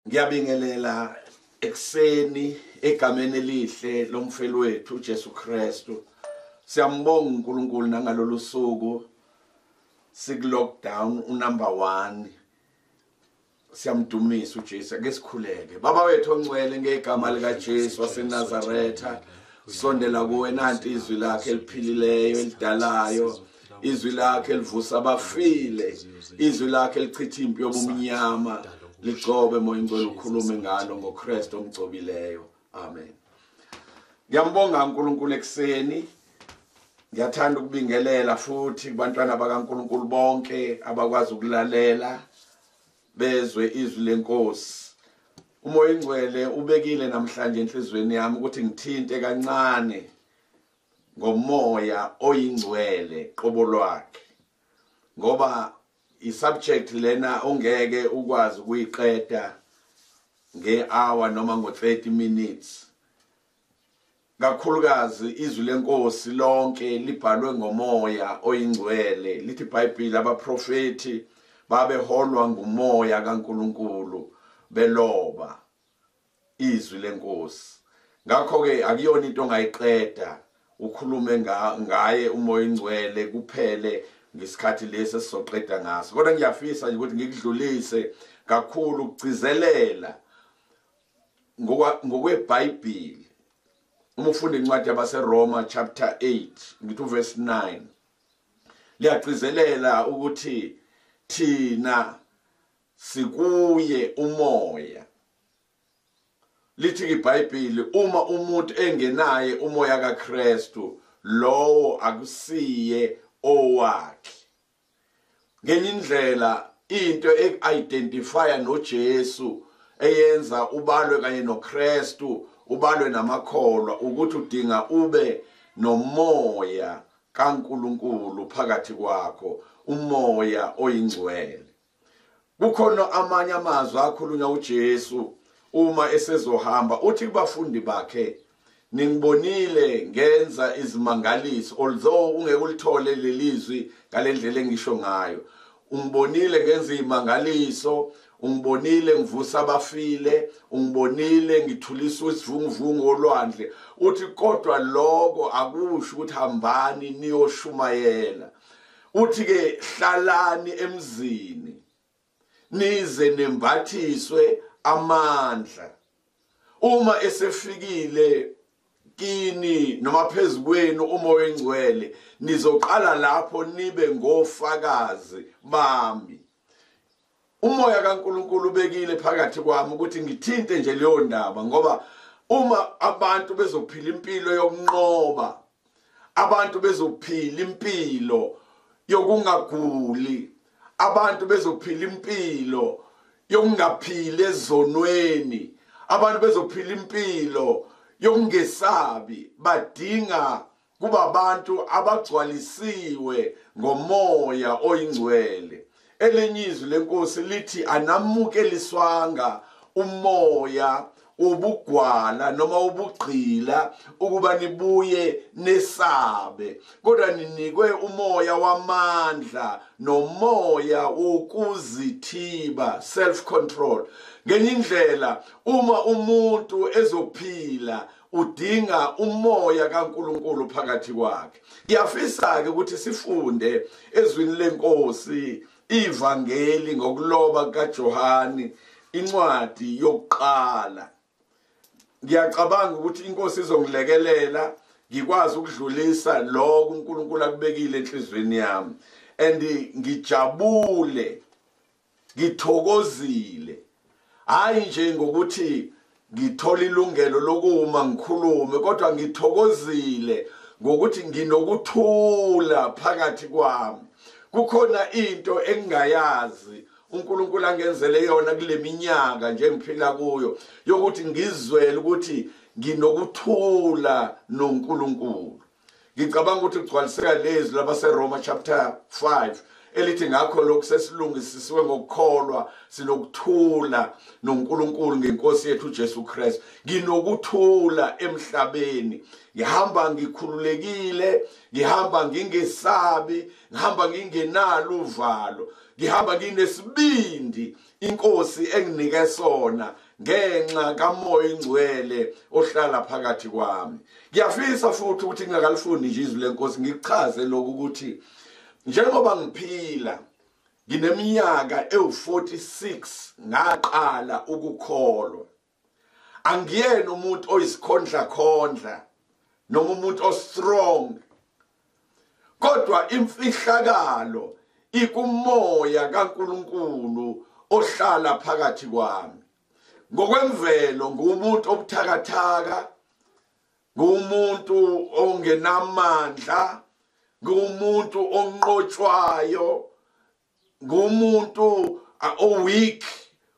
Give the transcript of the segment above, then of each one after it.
Ngiyabingelela ekuseni egameni elihle lomfeli wethu uJesu Kristu. Siyambonga uNkulunkulu nangalolu suku siku lockdown unumber 1. Siyamdumisa uJesu. Ake sikhuleke. Baba wethu ongcwele, ngegama lika Jesu waseNazaretha, sondela kuwe, nanti izwi lakhe eliphilileyo elidalayo, izwi lakhe elivusa abafile, izwi lakhe elichitha impi yobumnyama. Ligcobe Moya Ngcwele, ukhulume ngalo ngoKristu omgcobileyo. Amen. Ngiyambonga uNkulunkulu ekuseni. Ngiyathanda ukubingelela futhi kubantwana bakaNkulunkulu bonke abakwazi ukulalela bezwe izwi lenkosi. uMoya Ngcwele ubekile namhlanje enhlizweni yami ukuthi ngithinte kancane ngomoya oyingcwele qobo lwakhe, ngoba i-subject lena ongeke ukwazi ukuyiqeda nge-hour noma ngo-30 minutes. Kakhulukazi izwi lenkosi lonke libhalwe ngomoya oyingcwele. Lithi iBhayibheli abaprofeti babeholwa ngumoya kaNkuluNkulu beloba izwi lenkosi. Ngakho ke akuyona into ongayiqeda ukhulume ngaye umoya oyingcwele kuphele ngesikhathi lesi esizoqeda ngaso, kodwa ngiyafisa nje ukuthi ngikudlulise kakhulu ukugcizelela ngokweBhayibheli. Uma ufunda incwadi yabaseRoma chapter 8 ngithi verse 9, liyagcizelela ukuthi thina sikuye umoya. Lithi iBhayibheli uma umuntu engenaye umoya kaKristu, lowo akusiye owakhe. Ngenye indlela into ekuidentifya noJesu eyenza ubalwe kanye noKristu, ubalwe namakholwa, ukuthi udinga ube nomoya kaNkuluNkulu phakathi kwakho, umoya oyingcwele. Kukhona amanye amazwi akhulunywa uJesu uma esezohamba, uthi kubafundi bakhe, ningibonile ngenza izimangaliso, although ungeke ulithole lelizwi ngalendlela engisho ngayo. Ungibonile ngenza izimangaliso, ungibonile ngivusa abafile, ungibonile ngithulisa isivunguvungu olwandle. Uthi kodwa lokho akusho ukuthi hambani niyoshumayela. Uthi ke hlalani emzini nize nembathiswe amandla. Uma esefikile kini noma phezu kwenu umoya oyingcwele, nizoqala lapho nibe ngofakazi bami. Umoya kaNkuluNkulu ubekile phakathi kwami ukuthi ngithinte nje leyo ndaba, ngoba uma abantu bezophila impilo yokunqoba, abantu bezophila impilo yokungaguli, abantu bezophila impilo yokungaphili ezonweni, abantu bezophila impilo yokungesabi, badinga kuba abantu abagcwalisiwe ngomoya oyingcwele. Elinye izwi lenkosi lithi anamukeliswanga umoya ubugwala noma ubugqila ukuba nibuye nesabe, kodwa ninikwe umoya wamandla nomoya wokuzithiba, self control. Ngenye indlela uma umuntu ezophila udinga umoya kaNkuluNkulu phakathi kwakhe. Ngiyafisa ke ukuthi sifunde ezwini lenkosi ivangeli ngokuloba kaJohani incwadi yokuqala. Ngiyacabanga ukuthi inkosi izongilekelela ngikwazi ukudlulisa lokho uNkulunkulu akubekile enhlizweni yami, and ngijabule, ngithokozile, hayi nje ngokuthi ngithola ilungelo lokuma ngikhulume, kodwa ngithokozile ngokuthi nginokuthula phakathi kwami. Kukhona into engingayazi uNkulunkulu angenzele yona kule minyaka nje ngiphila kuyo, yokuthi ngizwele ukuthi nginokuthula noNkulunkulu. Ngicabanga ukuthi kugcwaliseka lezwi labaseRoma chapter 5 elithi ngakho lokhu sesilungisisiwe ngokukholwa, sinokuthula noNkulunkulu ngenkosi yethu uJesu Kristu. Nginokuthula emhlabeni, ngihamba ngikhululekile, ngihamba ngingesabi, ngihamba ngingenalo uvalo. Ngihamba nginesibindi inkosi enginike sona ngenxa kaMoya Ingcwele ohlala phakathi kwami. Ngiyafisa futhi ukuthi ngingakalifundi nje izwi lenkosi, ngichaze lokhu ukuthi njengoba ngiphila ngineminyaka ewu46 ngaqala ukukholwa. Angiyena umuntu oyisikhondla khondla noma umuntu ostrong, kodwa imfihlakalo ikumoya kaNkuluNkulu ohlala phakathi kwami. Ngokwemvelo ngumuntu obuthakathaka, ngumuntu ongenamandla, ngumuntu onqotshwayo, ngumuntu oweak,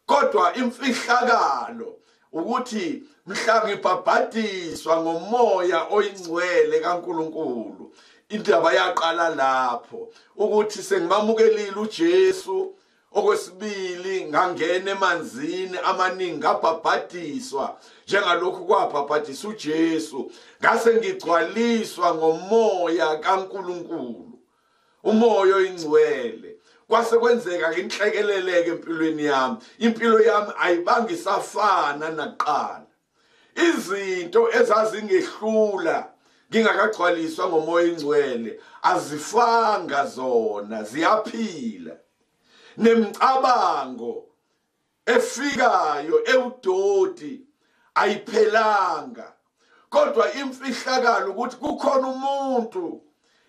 kodwa imfihlakalo ukuthi mhla ngibhabhadiswa ngomoya oyingcwele kaNkuluNkulu, indaba yaqala lapho ukuthi sengimamukelile uJesu. Okwesibili ngangena emanzini amaningi, ngabhabhadiswa njengalokhu kwabhabhadisa uJesu, ngase ngigcwaliswa ngomoya kaNkuluNkulu, umoya oyingcwele. Kwase kwenzeka inhlekeleleke empilweni yami, impilo yami ayibangi isafana nakuqala. Izinto ezazingehlula ngingakagcwaliswa ngomoya oyingcwele azifanga zona, ziyaphila. Nemicabango efikayo ewudoti ayiphelanga, kodwa imfihlakalo ukuthi kukhona umuntu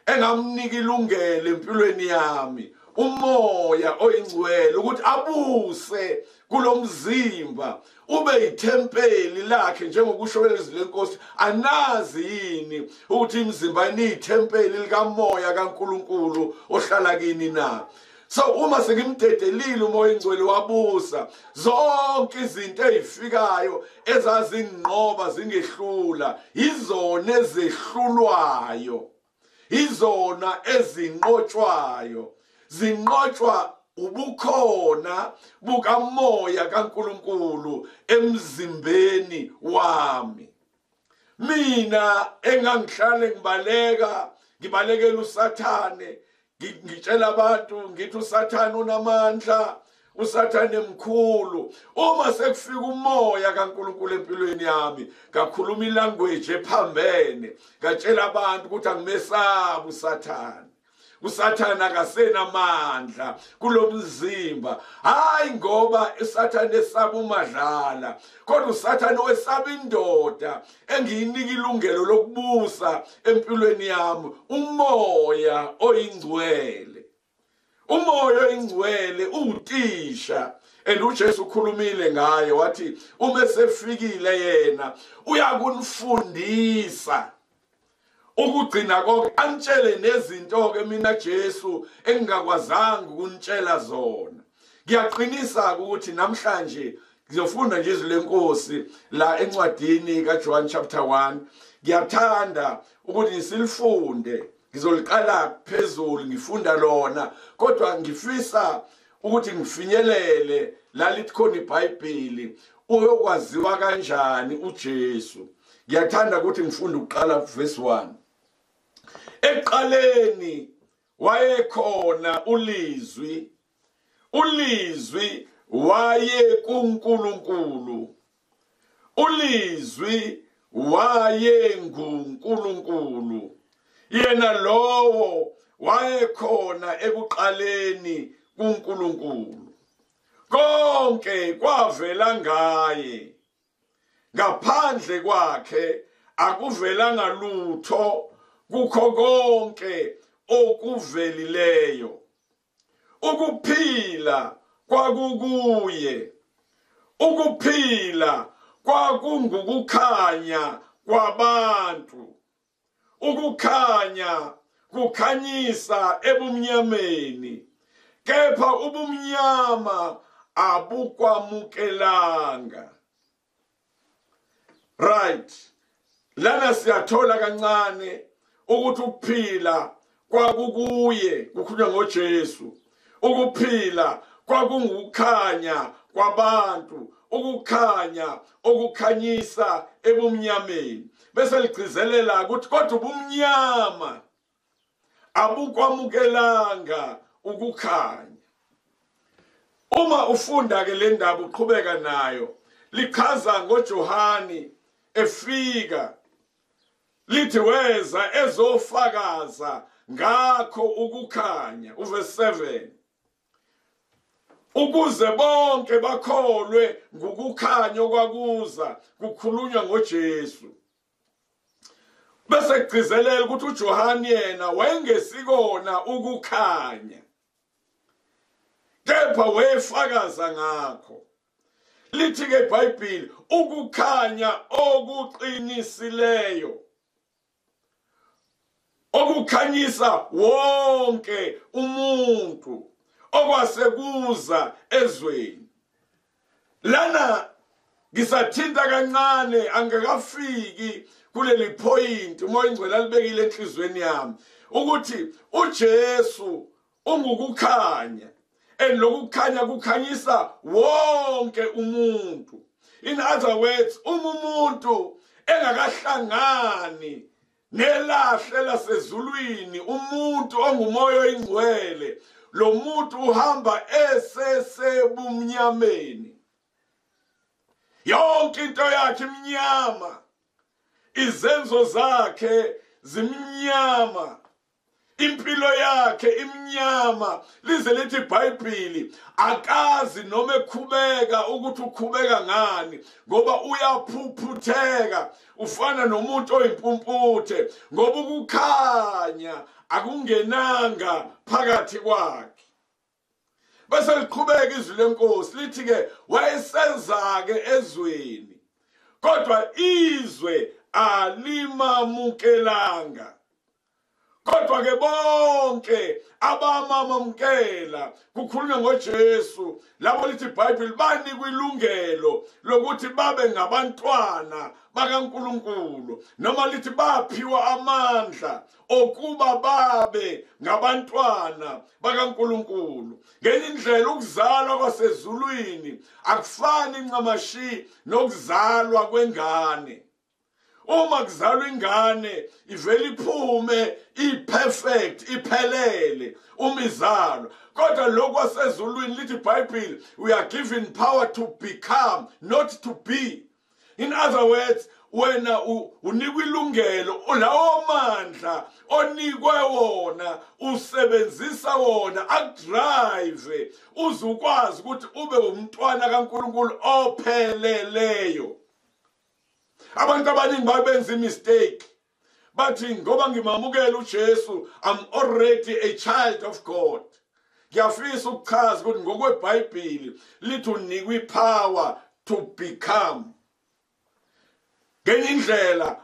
engamnika ilungelo empilweni yami, umoya oyingcwele, ukuthi abuse kulomzimba ube ithempeli lakhe, njengokusho kwelizwi lenkosi. Anazi yini ukuthi imizimba inithempeli likamoya kaNkuluNkulu ohlala kini na? So uma sengimdedelile umoya ingcwele wabusa, zonke izinto ezifikayo ezazinqoba zingehlula izona ezehlulwayo, izona ezinqotshwayo, zinqotshwa ubukhona bukamoya kaNkuluNkulu emzimbeni wami. Mina engangihlale ngibaleka, ngibalekela uSathane, ngitshela abantu ngithi uSathane unamandla, uSathane mkhulu. Uma sekufika umoya kaNkuluNkulu empilweni yami, ngakhuluma ilanguage ephambene, ngatshela abantu ukuthi angimesabi uSathane. uSathane akasenamandla kulomzimba. Hayi ngoba uSathane esaba uMadlala, kodwa uSathane wesaba indoda engiyinika ilungelo lokubusa empilweni yami, umoya oyingcwele. Umoya oyingcwele uwutisha, and uJesu ukhulumile ngaye wathi uma sefikile yena uyakunifundisa ukugcina konke, anitshele nezinto ke mina Jesu engingakwazanga ukunitshela zona. Ngiyaqinisa ukuthi namhlanje ngizofunda nje izwi lenkosi la encwadini kaJohn chapter 1. Ngiyathanda ukuthi silifunde, ngizoliqala phezulu ngifunda lona, kodwa ngifisa ukuthi ngifinyelele la lithi khona iBhayibheli, uyokwaziwa kanjani uJesu. Ngiyathanda ukuthi ngifunde ukuqala verse 1. Ekuqaleni wayekhona uLizwi, uLizwi waye kuNkulunkulu, uLizwi waye nguNkulunkulu. Yena lowo wayekhona ekuqaleni kuNkulunkulu. Konke kwavela ngaye, ngaphandle kwakhe akuvelanga lutho kukho konke okuvelileyo. Ukuphila kwakukuye, ukuphila kwakungukukhanya kwabantu, ukukhanya kukhanyisa ebumnyameni, kepha ubumnyama abukwamukelanga. Right, lana siyathola kancane ukuthi ukuphila kwakukuye, kukhulunywa ngoJesu. Ukuphila kwakungukukhanya kwabantu, ukukhanya okukhanyisa ebumnyameni. Bese ligcizelela ukuthi kodwa ubumnyama abukwamukelanga ukukhanya. Uma ufunda ke le ndaba uqhubeka nayo, lichaza ngoJohani efika, lithi weza ezofakaza ngakho ukukhanya, uverse 7, ukuze bonke bakholwe ngokukhanya okwakuza kukhulunywa ngoJesu. Bese kugcizelela ukuthi uJohani yena wayengesikona ukukhanya, kepha wayefakaza ngakho. Lithi ke iBhayibheli, ukukhanya okuqinisileyo okukhanyisa wonke umuntu okwasekuza ezweni. Lana ngisathinta kancane, angakafiki kuleli point uMoya oNgcwele alibekile enhlizweni yami, ukuthi uJesu ungukukhanya, and lokukhanya kukhanyisa wonke umuntu. In other words, uma umuntu engakahlangani nelahle lasezulwini, umuntu onguMoya oNgcwele, lo muntu uhamba esesebumnyameni. Yonke into yakhe imnyama, izenzo zakhe zimnyama, impilo yakhe imnyama. Lize lithi iBhayibheli akazi noma ekhubeka ukuthi ukhubeka ngani, ngoba uyaphuphutheka, ufana nomuntu oyimpumputhe, ngoba ukukhanya akungenanga phakathi kwakhe. Bese liqhubeka izwi lenkosi lithi ke wayeseza ke ezweni, kodwa izwe alimamukelanga. Kodwa ke bonke abamamukela, kukhulunywa ngoJesu, labo lithi iBhayibheli banikwa ilungelo lokuthi babe ngabantwana bakaNkulunkulu, noma lithi baphiwa amandla okuba babe ngabantwana bakaNkulunkulu. Ngenye indlela ukuzalwa kwasezulwini akufani ncamashi nokuzalwa kwengane. Uma kuzalwa ingane ivele iphume iperfect, iphelele uma izalwa. Kodwa lokhu kwasezulwini lithi iBhayibheli, we are given power to become, not to be. In other words, wena unikwa ilungelo, lawo mandla onikwe wona usebenzisa wona akudrive uze ukwazi ukuthi ube umntwana kaNkulunkulu opheleleyo. Abantu abaningi babenza imistake, bathi ngoba ngimamukela uJesu, I'm already a child of God. Ngiyafisa ukuchaza ukuthi ngokweBhayibheli lithi unikwa ipower to become. Ngenye indlela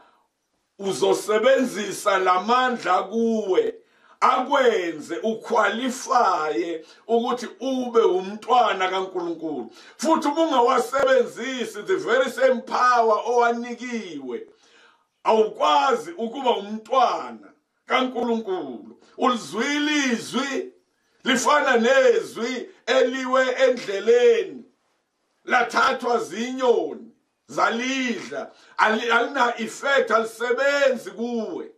uzosebenzisa lamandla kuwe akwenze uqualifye ukuthi ube umntwana kaNkulunkulu. Futhi uma ungawasebenzisi the very same power owanikiwe, awukwazi ukuba umntwana kaNkulunkulu. Ulizwile izwi lifana nezwi eliwe endleleni, lathathwa zinyoni zalidla, alina effect, alisebenzi kuwe.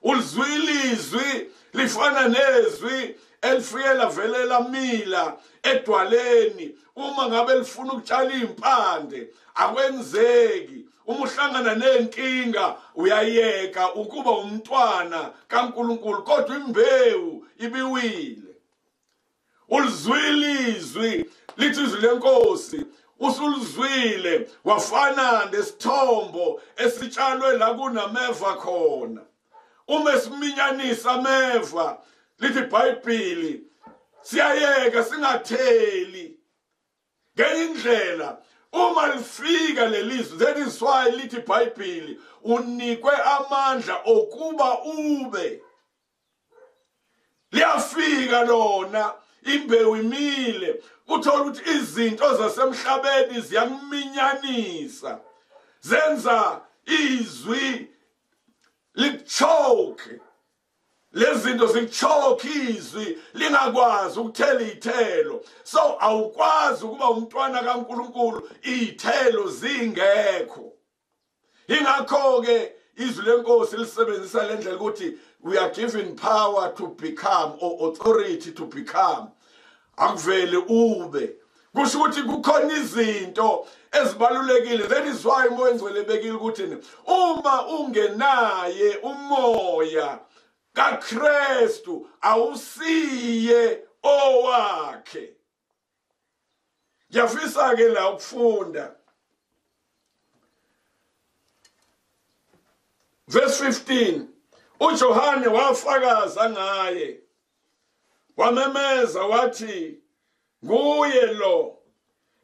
Ulizwile izwi lifana nezwi elifike lavele lamila edwaleni. Uma ngabe lifuna ukutshala impande akwenzeki. Uma uhlangana nenkinga uyayeka ukuba umntwana kaNkulunkulu, kodwa imbewu ibiwile. Ulizwile izwi lithi izwi lenkosi, usulizwile wafana nesithombo esitshalwe la kunameva khona. Uma esiminyanisa ameva, lithi iBhayibheli siyayeka singatheli. Ngenye indlela uma lifika lelizwi, that is why lithi iBhayibheli unikwe amandla okuba ube. Liyafika lona, imbewu imile, uthola ukuthi izinto zasemhlabeni ziyakuminyanisa, zenza izwi likuchoke. Lezi zinto zikuchoke izwi lingakwazi ukuthela iy'thelo. So awukwazi ukuba umntwana kaNkulunkulu iy'thelo zingekho. Ingakho-ke izwi lenkosi lisebenzisa le ndlela ukuthi we are given power to become or authority to become. Akuvele ube kusho ukuthi kukhona izinto ezibalulekile. That is why uMoya oNgcwele ebekile ukuthi uma ungenaye umoya kaKristu awusiye owakhe. Ngiyafisa ke la ukufunda verse 15. uJohane wafakaza ngaye, wamemeza wathi, nguye lo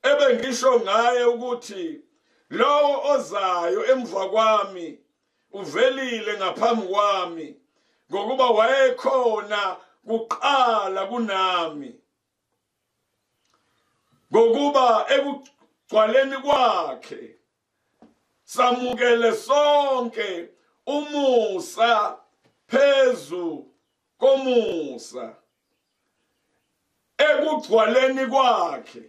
ebengisho ngaye ukuthi lowo ozayo emva kwami uvelile ngaphambi kwami, ngokuba wayekhona kuqala kunami. Ngokuba ekugcwaleni kwakhe samukele sonke umusa phezu komusa. Ekugcwaleni kwakhe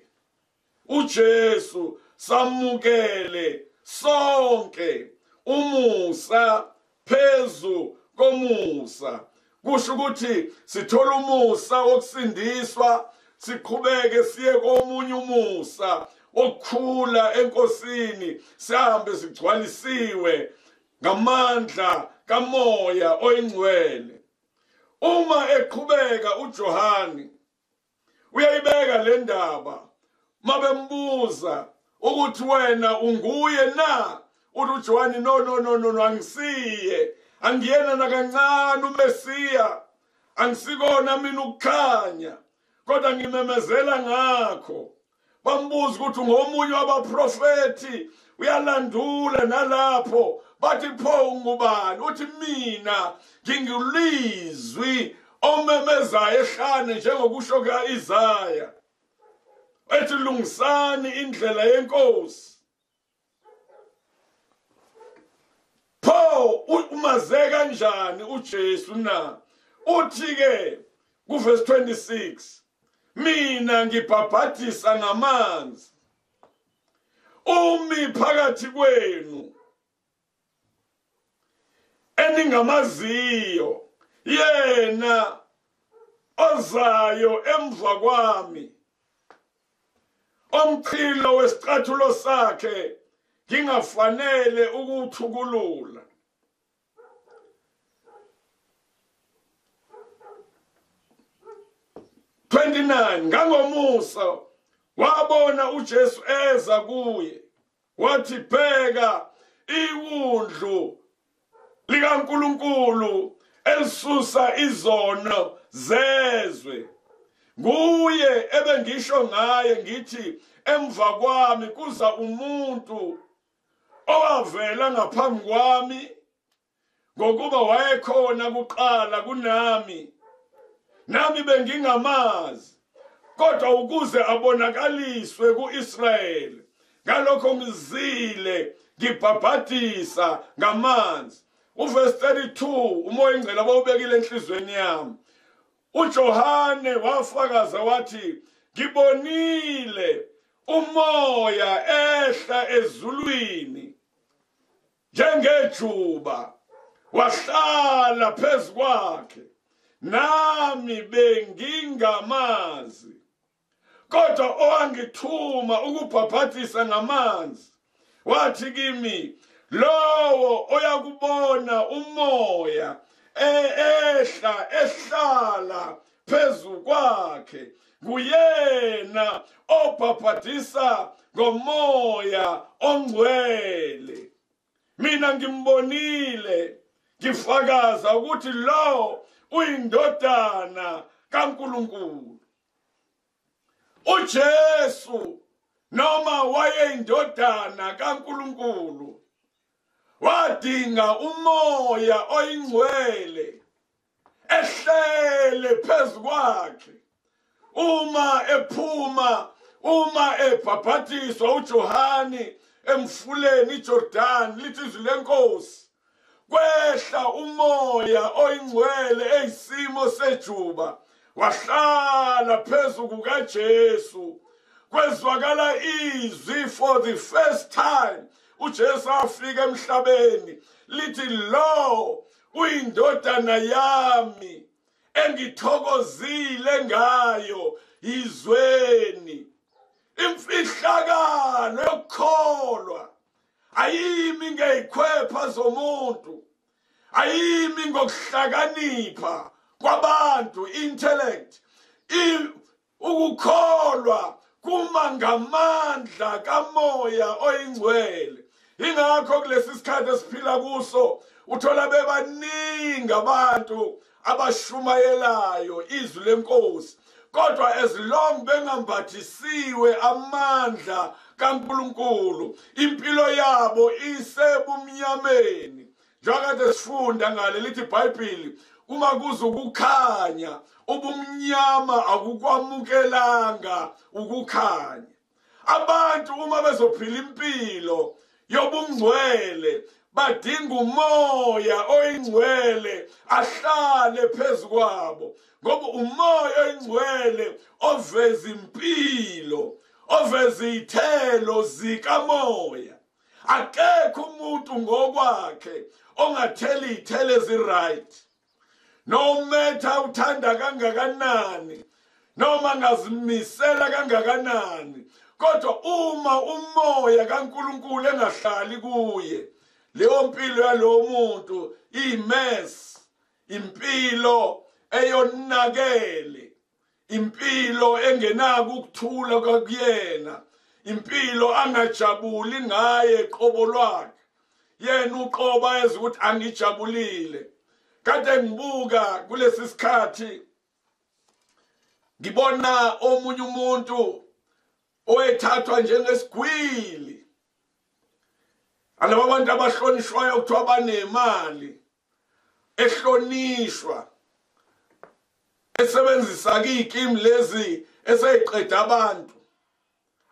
uJesu samukele sonke umusa phezu komusa. Kusho ukuthi sithola umusa wokusindiswa, siqhubeke siye komunye umusa okukhula eNkosini, sihambe sigcwalisiwe ngamandla kaMoya oyiNgcwele. Uma eqhubeka uJohane uyayibeka le ndaba, mabembuza ukuthi wena unguye na, uthi uJohane no no no no, angisiye, angiyena nakancane uMesiya, angisikona mina ukukhanya, kodwa ngimemezela ngakho. Bambuza ukuthi ungomunye wabaprofethi, uyalandula nalapho. Bathi pho ungubani? Uthi mina ngingulizwi omemezayo ehlane, njengokusho kuka-Isaya ethi lungisani indlela yeNkosi. Pho umaze kanjani uJesu na? Uthi ke kuverse 26, mina ngibhabhadisa ngamanzi, umi phakathi kwenu eningamaziyo, yena ozayo emva kwami, omchilo wesicathulo sakhe ngingafanele ukuthukulula. Ngangomusa wabona uJesu eza kuye, wathi bheka iwundlu likaNkulunkulu elisusa izono zezwe. Nguye ebengisho ngaye ngithi emva kwami kuza umuntu owavela ngaphambi kwami, ngokuba wayekhona kuqala kunami, nami bengingamazi, kodwa ukuze abonakaliswe kuIsrayeli, ngalokho ngizile ngibhabhadisa ngamanzi. Uverse 32, uMoya oNgcwele abawubekile enhlizweni yami. uJohane wafakaza wathi ngibonile umoya ehla ezulwini njengejuba, wahlala phezu kwakhe, nami bengingamazi, kodwa owangithuma ukubhabhadisa ngamanzi wathi kimi, lowo oyakubona umoya ehla ehlala phezu kwakhe nguyena obhabhadisa ngomoya ongcwele. Mina ngimbonile, ngifakaza ukuthi lo uyindodana kaNkulunkulu. uJesu noma wayeyindodana kaNkulunkulu, wadinga umoya oyingcwele ehlele phezu kwakhe. Uma ephuma, uma ebhabhatiswa uJohane emfuleni iJordan, lithi izwi lenkosi, kwehla umoya oyingcwele eyisimo sejuba, wahlala phezu kukaJesu. Kwezwakala izwi for the first time uJesu afika emhlabeni, lithi lo uyindodana yami engithokozile ngayo, Izweni imfihlakalo yokukholwa ayimi ngezikhwepha zomuntu, ayimi ngokuhlakanipha kwabantu, intellect. Ukukholwa kuma ngamandla kaMoya oyiNgcwele. Ingakho kulesi sikhathi esiphila kuso uthola bebaningi abantu abashumayelayo izwi lenkosi, kodwa as long bengambathisiwe amandla kaNkulunkulu, impilo yabo isebumnyameni. Njengoba sifunda ngale lithi iBhayibheli, uma kuzokukhanya ubumnyama akukwamukelanga ukukhanya. Abantu uma bezophila impilo yobungcwele badinga uMoya oyiNgcwele ahlale phezu kwabo, ngoba uMoya oyiNgcwele oveza impilo, oveza izithelo zikaMoya. Akekho umuntu ngokwakhe ongathela izithelo ezi-right, no matter uthanda kangakanani noma ngazimisela kangakanani, kodwa uma uMoya kaNkulunkulu engahlali kuye, leyo mpilo yalowo muntu iyi-mess, impilo eyonakele, impilo engenako ukuthula kwakuyena, impilo angajabuli ngaye qobo lwakhe. Yena uqoba eza ukuthi angijabulile. Kade ngibuka kulesi sikhathi, ngibona omunye umuntu oyethathwa njengesigwili, alabo bantu abahlonishwayo kuthiwa banemali, ehlonishwa, esebenzisa izikimu lezi eseyiqeda abantu,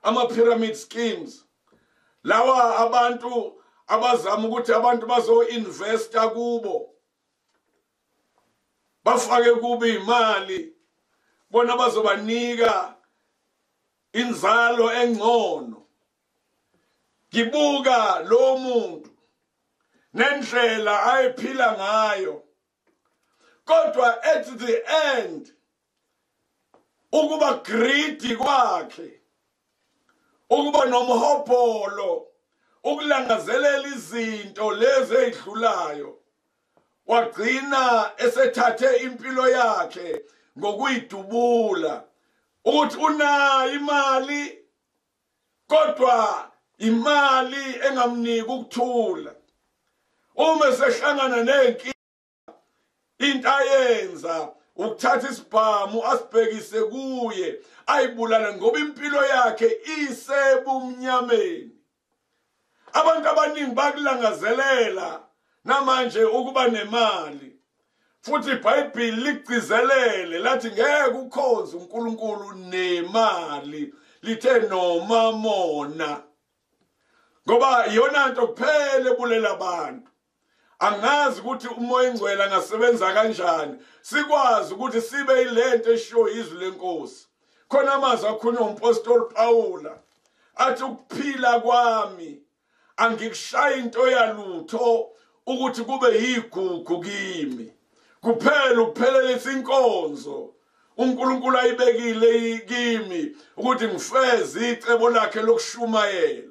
ama pyramid schemes lawa, abantu abazama ukuthi abantu bazo-investa kubo, bafake kubo imali, bona bazobanika inzalo engcono. Ngibuka lo muntu nendlela ayiphila ngayo, kodwa at the end ukuba greedy kwakhe, ukuba nomhobholo, ukulangazelela izinto lezi ezidlulayo, wagcina esethathe impilo yakhe ngokuyidubula. Ukuthi unayo imali, kodwa imali engamniki ukuthula. Uma esehlangana nenkinga, into ayenza ukuthatha isibhamu asibhekise kuye, ayibulale, ngoba impilo yakhe isebumnyameni. Abantu abaningi bakulangazelela namanje ukuba nemali, futhi iBhayibheli ligcizelele lathi ngeke ukhonze uNkulunkulu nemali, lithe nomamona, ngoba iyona nto kuphela ebulela abantu. Angazi ukuthi uMoya oNgcwele angasebenza kanjani sikwazi ukuthi sibe yilento eshiwo izwi lenkosi. Khona amazwi akhulunywa umpostoli Paula athi, ukuphila kwami angikushaya into yalutho ukuthi kube yigugu kimi, kuphela ukuphelelisa inkonzo uNkulunkulu ayibekile kimi ukuthi ngifeze icebo lakhe lokushumayela.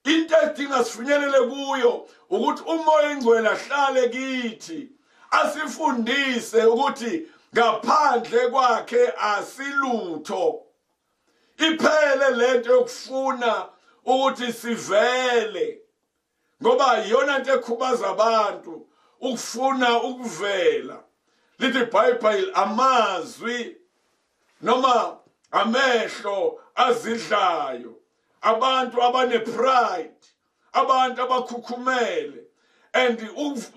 Into edinga sifinyelele kuyo ukuthi uMoya oNgcwele ahlale kithi, asifundise ukuthi ngaphandle kwakhe asilutho. Iphele lento yokufuna ukuthi sivele, ngoba iyona into ekhubaza abantu, ukufuna ukuvela. Lithi iBhayibheli, amazwi noma amehlo azidlayo, abantu abane-pride, abantu abakhukhumele, and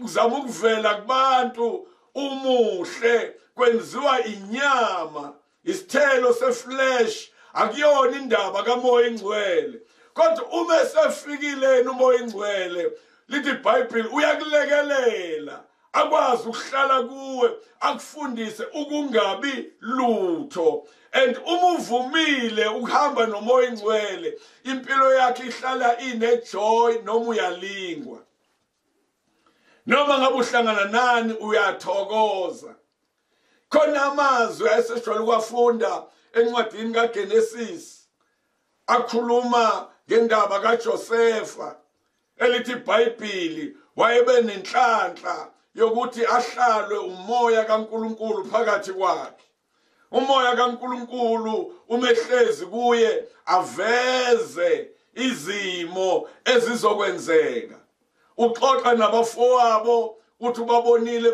uzama ukuvela kubantu umuhle kwenziwa inyama, isithelo se-flesh, akuyona indaba kaMoya Ingcwele. Kodwa uma esefikile uMoya Ingcwele, lithi iBhayibheli uyakulekelela, akwazi ukuhlala kuwe, akufundise ukungabi lutho. And uma uvumile ukuhamba noMoya Ingcwele, impilo yakhe ihlala ine-joy, noma uyalingwa, noma ngabe uhlangana nani, uyathokoza. Khona amazwi esejwayele ukwafunda encwadini kaGenesis akhuluma ngendaba kaJosefa, elithi iBhayibheli wayebe nenhlanhla yokuthi ahlalwe umoya kaNkuluNkulu phakathi kwakhe. Umoya kaNkuluNkulu umehlezi kuye aveze izimo ezizokwenzeka. Uxoxa nabafowabo uthi ubabonile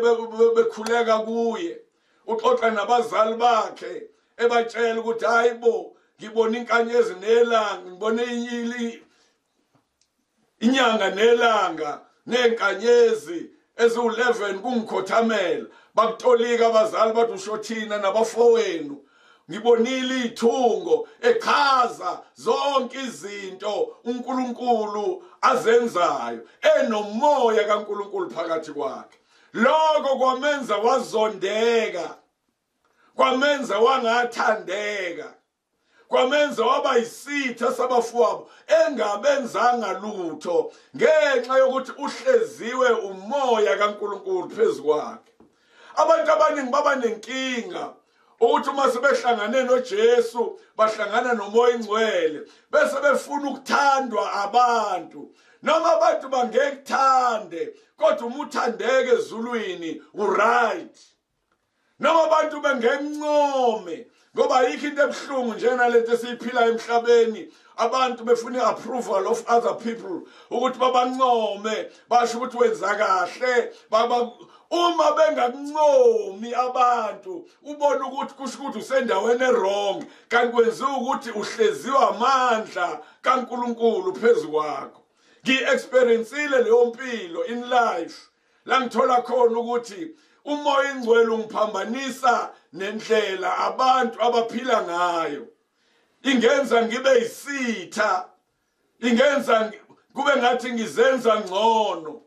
bekhuleka kuye. Uxoxa nabazali bakhe ebatshela ukuthi hayibo, ngibona inkanyezi nelanga, ngibone inyanga nelanga nenkanyezi eziwu-11 kungikhothamela. Bakutolika abazali bathi usho thina nabafowenu. Ngibonile ithungo echaza zonke izinto uNkulunkulu azenzayo, enomoya kaNkulunkulu phakathi kwakhe. Lokho kwamenza wazondeka, kwamenza wangathandeka, kwamenza waba yisitha sabafowabo engabenzanga lutho, ngenxa yokuthi uhleziwe umoya kaNkulunkulu phezu kwakhe. Abantu abaningi baba nenkinga ukuthi uma sebehlangane noJesu bahlangana nomoya ingcwele, bese befuna ukuthandwa abantu. Noma abantu bangekuthande, kodwa uma uthandeke ezulwini uright. Noma abantu bengencome, ngoba ayikho into ebuhlungu njengalento esiyiphila emhlabeni, abantu befuna i-approval of other people, ukuthi babancome, basho ukuthi wenza kahle. Uma bengakuncomi abantu, ubone ukuthi kusho ukuthi usendaweni e-wrong, kanti kwenziwa ukuthi uhleziwe amandla kaNkuluNkulu phezu kwakho. Ngi-experiencile leyo mpilo in life, la ngithola khona ukuthi umoya ingcwele ungiphambanisa nendlela abantu abaphila ngayo. Ingenza ngibe yisitha, ingenza kube ngathi ngizenza ngcono.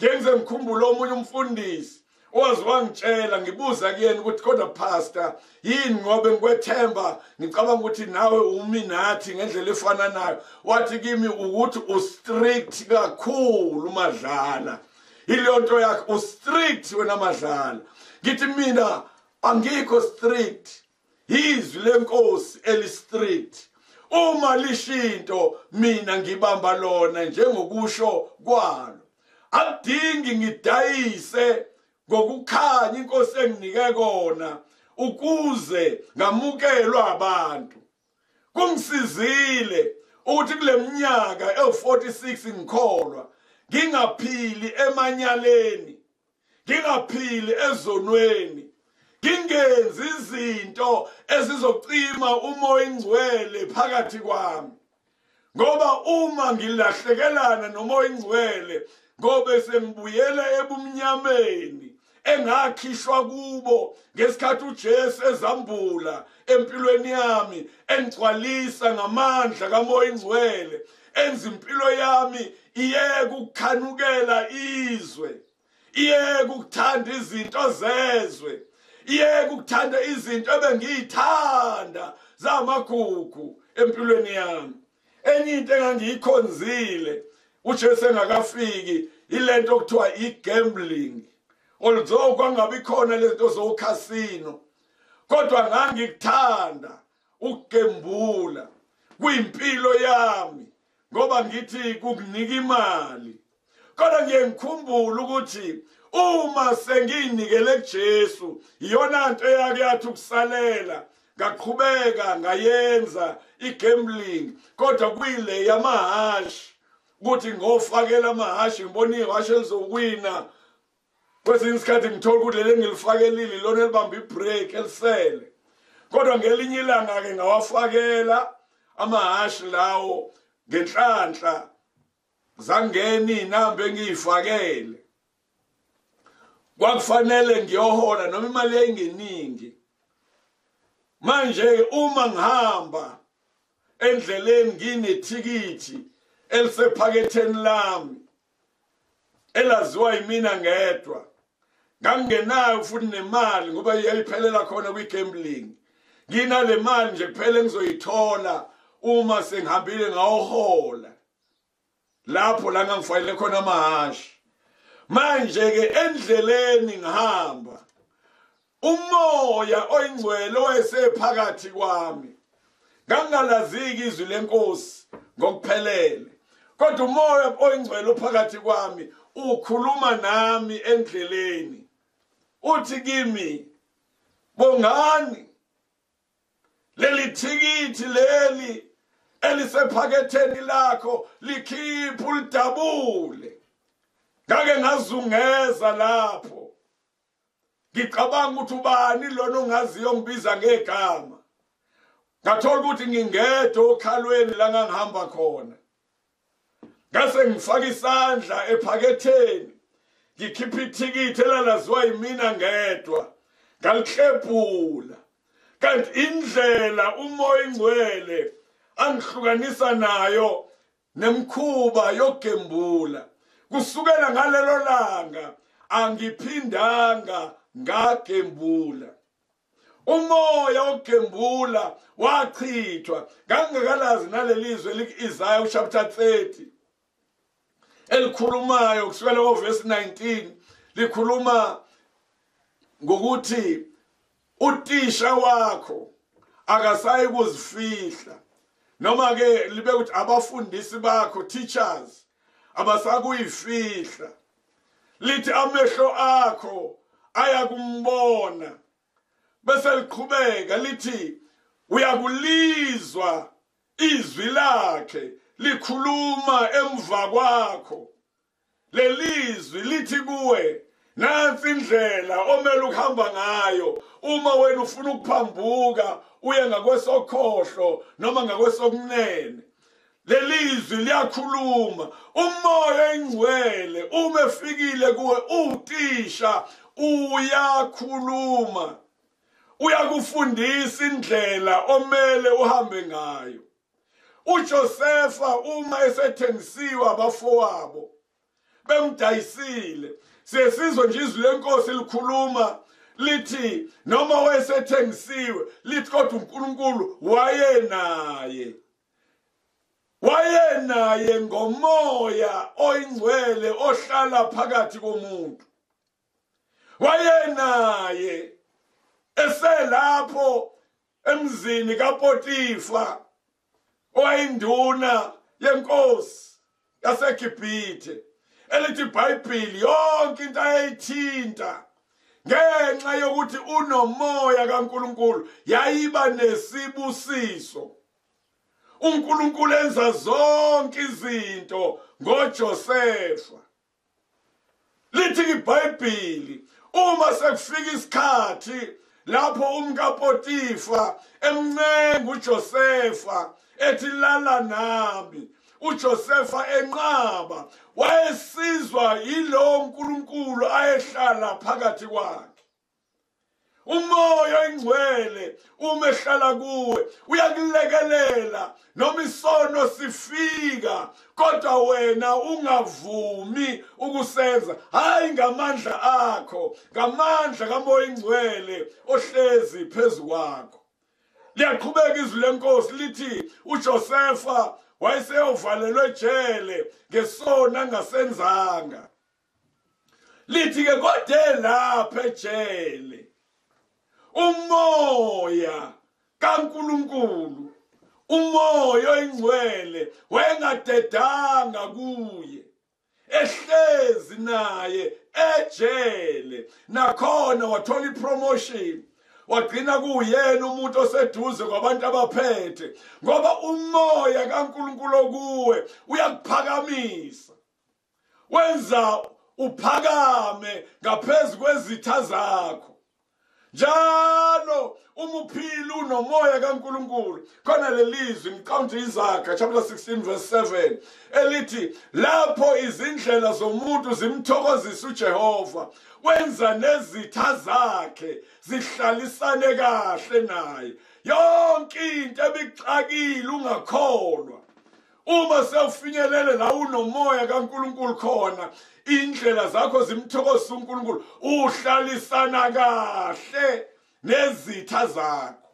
Ngenze ngikhumbule omunye umfundisi owazi wangitshela, ngibuza kuyena ukuthi kodwa pastor, yini ngoba ngikwethemba, ngicabanga ukuthi nawe umi nathi ngendlela efana nayo. Wathi kimi ukuthi ustrict kakhulu Madlala, ileyo nto yakhe, ustrict wena Madlala. Ngithi mina angikho strict, izwi lenkosi eli strict. Uma lishinto mina ngibamba lona njengokusho kwalo. Akudingi ngidayise ngokukhanya inkosi enginike kona ukuze ngamukelwa abantu. Kungisizile ukuthi kule minyaka ewu-46 ngikholwa ngingaphili emanyaleni, ngingaphili ezonweni, ngingenzi izinto ezizocima umoya ingcwele phakathi kwami. Ngoba uma ngilahlekelana nomoya ingcwele, ngobe sengibuyela ebumnyameni engakhishwa kubo ngesikhathi uJesu ezambula empilweni yami, engcwalisa ngamandla kamoya ingcwele, enza impilo yami iyeke ukukhanukela izwe, iyeke ukuthanda izinto zezwe, iyeke ukuthanda izinto ebengiyithanda zamagugu empilweni yami. Enye into engangiyikhonzile uJesu engakafiki, ilento okuthiwa i-gambling. Although kwangabi khona lento zokhasino, kodwa ngangikuthanda ukugembula kuyimpilo yami, ngoba ngithi kukunika imali. Kodwa ngiye ngikhumbule ukuthi uma sengiyinikele kuJesu, iyona nto eyake yathi ukusalela, ngaqhubeka ngayenza i-gambling, kodwa kuyile yamahashi, ukuthi ngofakela amahashi, ngibona ihhashi elizowina. Kwesinye isikhathi ngithola ukuthi leli engilifakelile lona elibamba ibreak elisele. Kodwa ngelinye ilanga-ke ngawafakela amahashi lawo ngenhlanhla, zangena iy'namba engiyifakele. Kwakufanele ngiyohola noma imali yayingeningi. Manje uma ngihamba endleleni nginethikithi elisephaketheni lami elaziwa yimina ngedwa, ngangingenayo futhi nemali ngoba iyayiphelela khona kwi-gambling. Nginale mali nje kuphela engizoyithola uma sengihambile ngawohola lapho la ngangifakele khona amahashi. Manje ke endleleni ngihamba Umoya oyingcwele owayesephakathi kwami, ngangalaziki izwi lenkosi ngokuphelele, kodwa umoya oyingcwele ophakathi kwami ukhuluma nami endleleni, uthi kimi, Bongani, leli thikithi leli elisephaketheni lakho likhiphe ulidabule. Ngake ngazungeza lapho ngicabanga ukuthi ubani lona ongaziyo ngibiza ngegama, ngathola ukuthi ngingedwa okhalweni la ngangihamba khona. Ngase ngifaka isandla ephaketheni ngikhipha ithikithi elalaziwa yimina ngedwa, ngaliklebhula. Kanti indlela umoya ingcwele angihlukanisa nayo nemkhuba yokugembula, kusukela ngalelo langa angiphindanga ngagembula. Umoya wokugembula wachithwa. Ngangingakalazi nalelizwe lika-Isaiah chapter 30 elikhulumayo kusukela ko-verse 19, likhuluma ngokuthi utisha wakho akasayi kuzifihla, noma ke libe ukuthi abafundisi bakho, teachers, abasakuyifihla. Lithi amehlo akho ayakumbona, bese liqhubeka lithi uyakulizwa izwi lakhe likhuluma emva kwakho. Lelizwi lithi kuwe, nansi indlela omele ukuhamba ngayo uma wena ufuna ukuphambuka uye ngakwesokhohlo noma ngakwesokunene. Lelizwi liyakhuluma. Umoya engcwele uma efikile kuwe utisha uyakhuluma, uyakufundisa indlela omele uhambe ngayo. uJosefa uma esethengisiwe abafowabo bemdayisile, siyesizwe nje izwi lenkosi likhuluma lithi noma wayesethengisiwe, lithi kodwa uNkulunkulu wayenaye, wayenaye ngomoya oyingcwele ohlala phakathi komuntu. Wayenaye eselapho emzini kaPotifa owayinduna yenkosi yaseGibhithe, elithi iBhayibheli yonke into ayayithinta ngenxa yokuthi unomoya kaNkulunkulu yayiba nesibusiso. uNkulunkulu enza zonke izinto ngoJosefa. Lithi iBhayibheli uma sekufika isikhathi lapho umkaPotifa emncenga uJosefa ethi lala nami, uJosefa enqaba, wayesizwa yilo uNkulunkulu ayehlala phakathi kwakhe. Umoya oyingcwele uma ehlala kuwe uyakulekelela noma isono sifika, kodwa wena ungavumi ukusenza, hayi ngamandla akho, ngamandla kaMoya oyingcwele ohlezi phezu kwakho. Liyaqhubeka izwi lenkosi lithi uJosefa wayeseyovalelwe ejele ngesono angasenzanga. Lithi ke kodwa lapha ejele umoya kaNkulunkulu, umoya oyingcwele wayengadedanga kuye, ehlezi naye ejele. Nakhona wathola ipromotion, wagcina kuyena umuntu oseduze kwabantu abaphethe, ngoba umoya kaNkulunkulu okuwe uyakuphakamisa, wenza uphakame ngaphezu kwezitha zakho. Njalo uma uphila unomoya kaNkulunkulu, khona lelizwi ngicabanga Isaiah chapter 16 verse 7 elithi lapho izindlela zomuntu zimthokozisa uJehova, wenza nezitha zakhe zihlalisane kahle naye. Yonke into ebixakile ungakholwa, uma sewufinyelele la unomoya kaNkulunkulu khona, indlela zakho zimthokozisa uNkulunkulu, uhlalisana kahle nezitha zakho.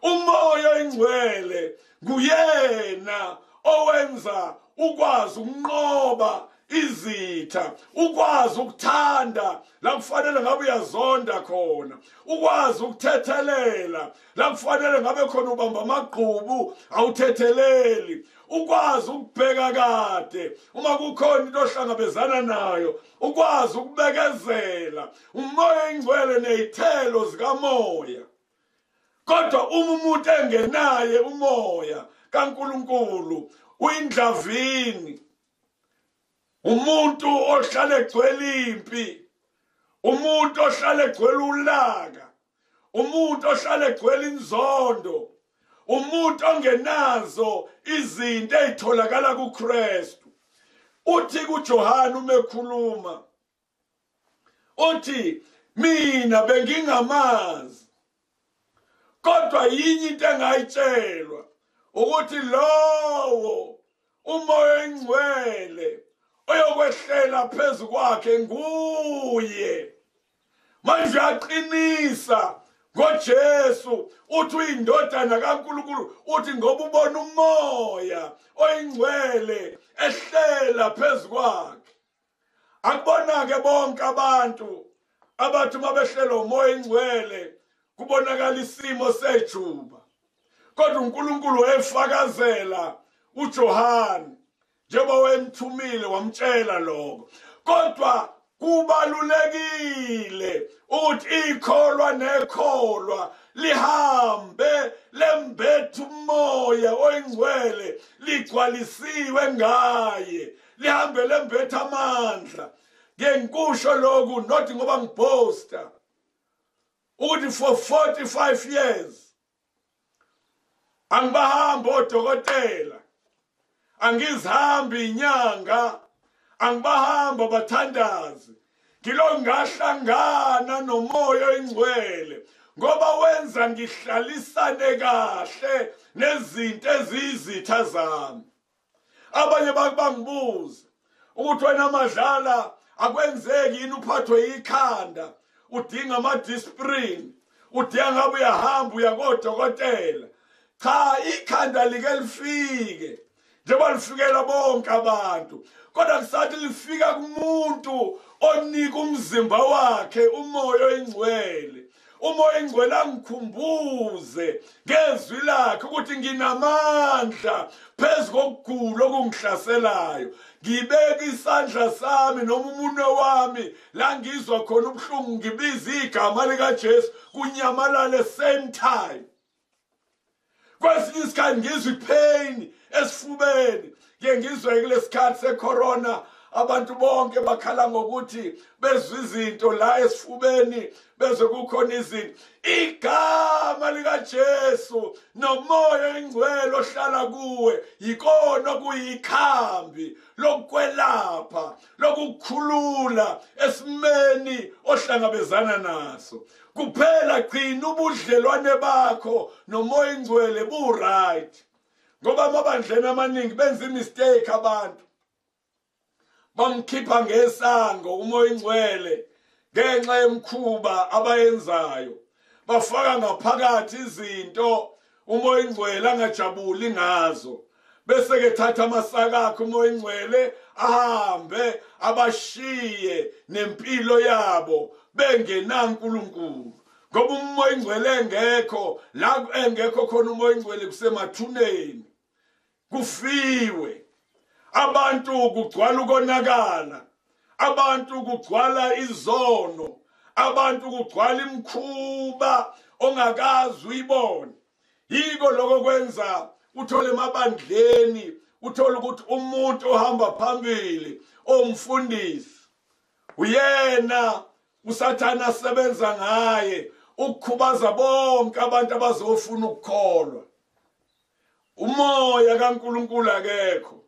Umoya oyingcwele nguyena owenza ukwazi ukunqoba izitha, ukwazi ukuthanda la kufanele ngabe uyazonda khona, ukwazi ukuthethelela la kufanele ngabe khona ubamba amagqubu awuthetheleli, ukwazi ukubheka kade uma kukhona into ohlangabezana nayo, ukwazi ukubekezela. Umoya oyingcwele nezithelo zikamoya. Kodwa uma umuntu engenaye umoya kaNkulunkulu uyindlavini, umuntu ohlala egcwele impi, umuntu ohlala egcwele ulaka, umuntu ohlala egcwele inzondo, umuntu ongenazo izinto ezitholakala kuKristu. Uthi kuJohane uma ekhuluma, uthi mina bengingamazi, kodwa yinye into engayitshelwa, ukuthi lowo umoya oyingcwele oyokwehlela phezu kwakhe nguye. Manje uyaqinisa ngoJesu, uthi uyindodana kaNkulunkulu, uthi ngoba ubona umoya oyingcwele ehlela phezu kwakhe. Akubona-ke bonke abantu abathi uma behlela umoya oyingcwele kubonakala isimo sejuba, kodwa uNkulunkulu wayefakazela uJohane njengoba wayemthumile wamtshela lokho. Kodwa kubalulekile ukuthi ikholwa nekholwa lihambe lembethe umoya oyingcwele, ligcwalisiwe ngaye, lihambe lembethe amandla. Ngeke ngikusho lokhu not ngoba ngiposta, ukuthi for 45 years angibahamba odokotela, angizihambi inyanga, angibahamba abathandazi, ngilo ngahlangana nomoya oyingcwele, ngoba wenza ngihlalisane kahle nezinto eziyizitha zami. Abanye bangibuza ukuthi wena Madlala akwenzeki yini uphathwe ikhanda, udinga ama-disprin, udinga ngabe uyahamba uya kodokotela. Cha, ikhanda like lifike njengoba lifikela bonke abantu, kodwa kusathi lifika kumuntu onika umzimba wakhe umoya oyingcwele. Umoya oyingcwele angikhumbuze ngezwi lakhe ukuthi nginamandla phezu kokugula okungihlaselayo. Ngibeka isandla sami noma umunwe wami la ngizwa khona ubuhlungu, ngibiza igama likaJesu, kunyamalale same time. Kwesinye isikhathi ngizwa ipain esifubeni, ngike ngizwe kulesikhathi secorona abantu bonke bakhala ngokuthi bezwe izinto la esifubeni, bezwe kukhona izinto. Igama likaJesu nomoya oyingcwele ohlala kuwe yikona okuyikhambi lokwelapha, lokukhulula esimeni ohlangabezana naso. Kuphela gcina ubudlelwane bakho nomoya oyingcwele bu right, ngoba amabandleni amaningi benza imistake, abantu bamkhipha ngesango umoya oyingcwele ngenxa yemkhuba abayenzayo, bafaka ngaphakathi izinto umoya oyingcwele angajabuli ngazo, bese ke thatha amasaka akhe umoya oyingcwele ahambe abashiye nempilo yabo bengenaNkulunkulu. Ngoba umoya oyingcwele engekho, la engekho khona umoya oyingcwele kusemathuneni, kufiwe abantu, kugcwala ukonakala, abantu kugcwala izono, abantu kugcwala imikhuba ongakazi uyibone. Yiko lokho kwenza uthole emabandleni, uthole ukuthi umuntu ohamba phambili omfundisi uyena uSathana asebenza ngaye ukukhubaza bonke abantu abazofuna ukukholwa. Umoya kaNkulunkulu akekho.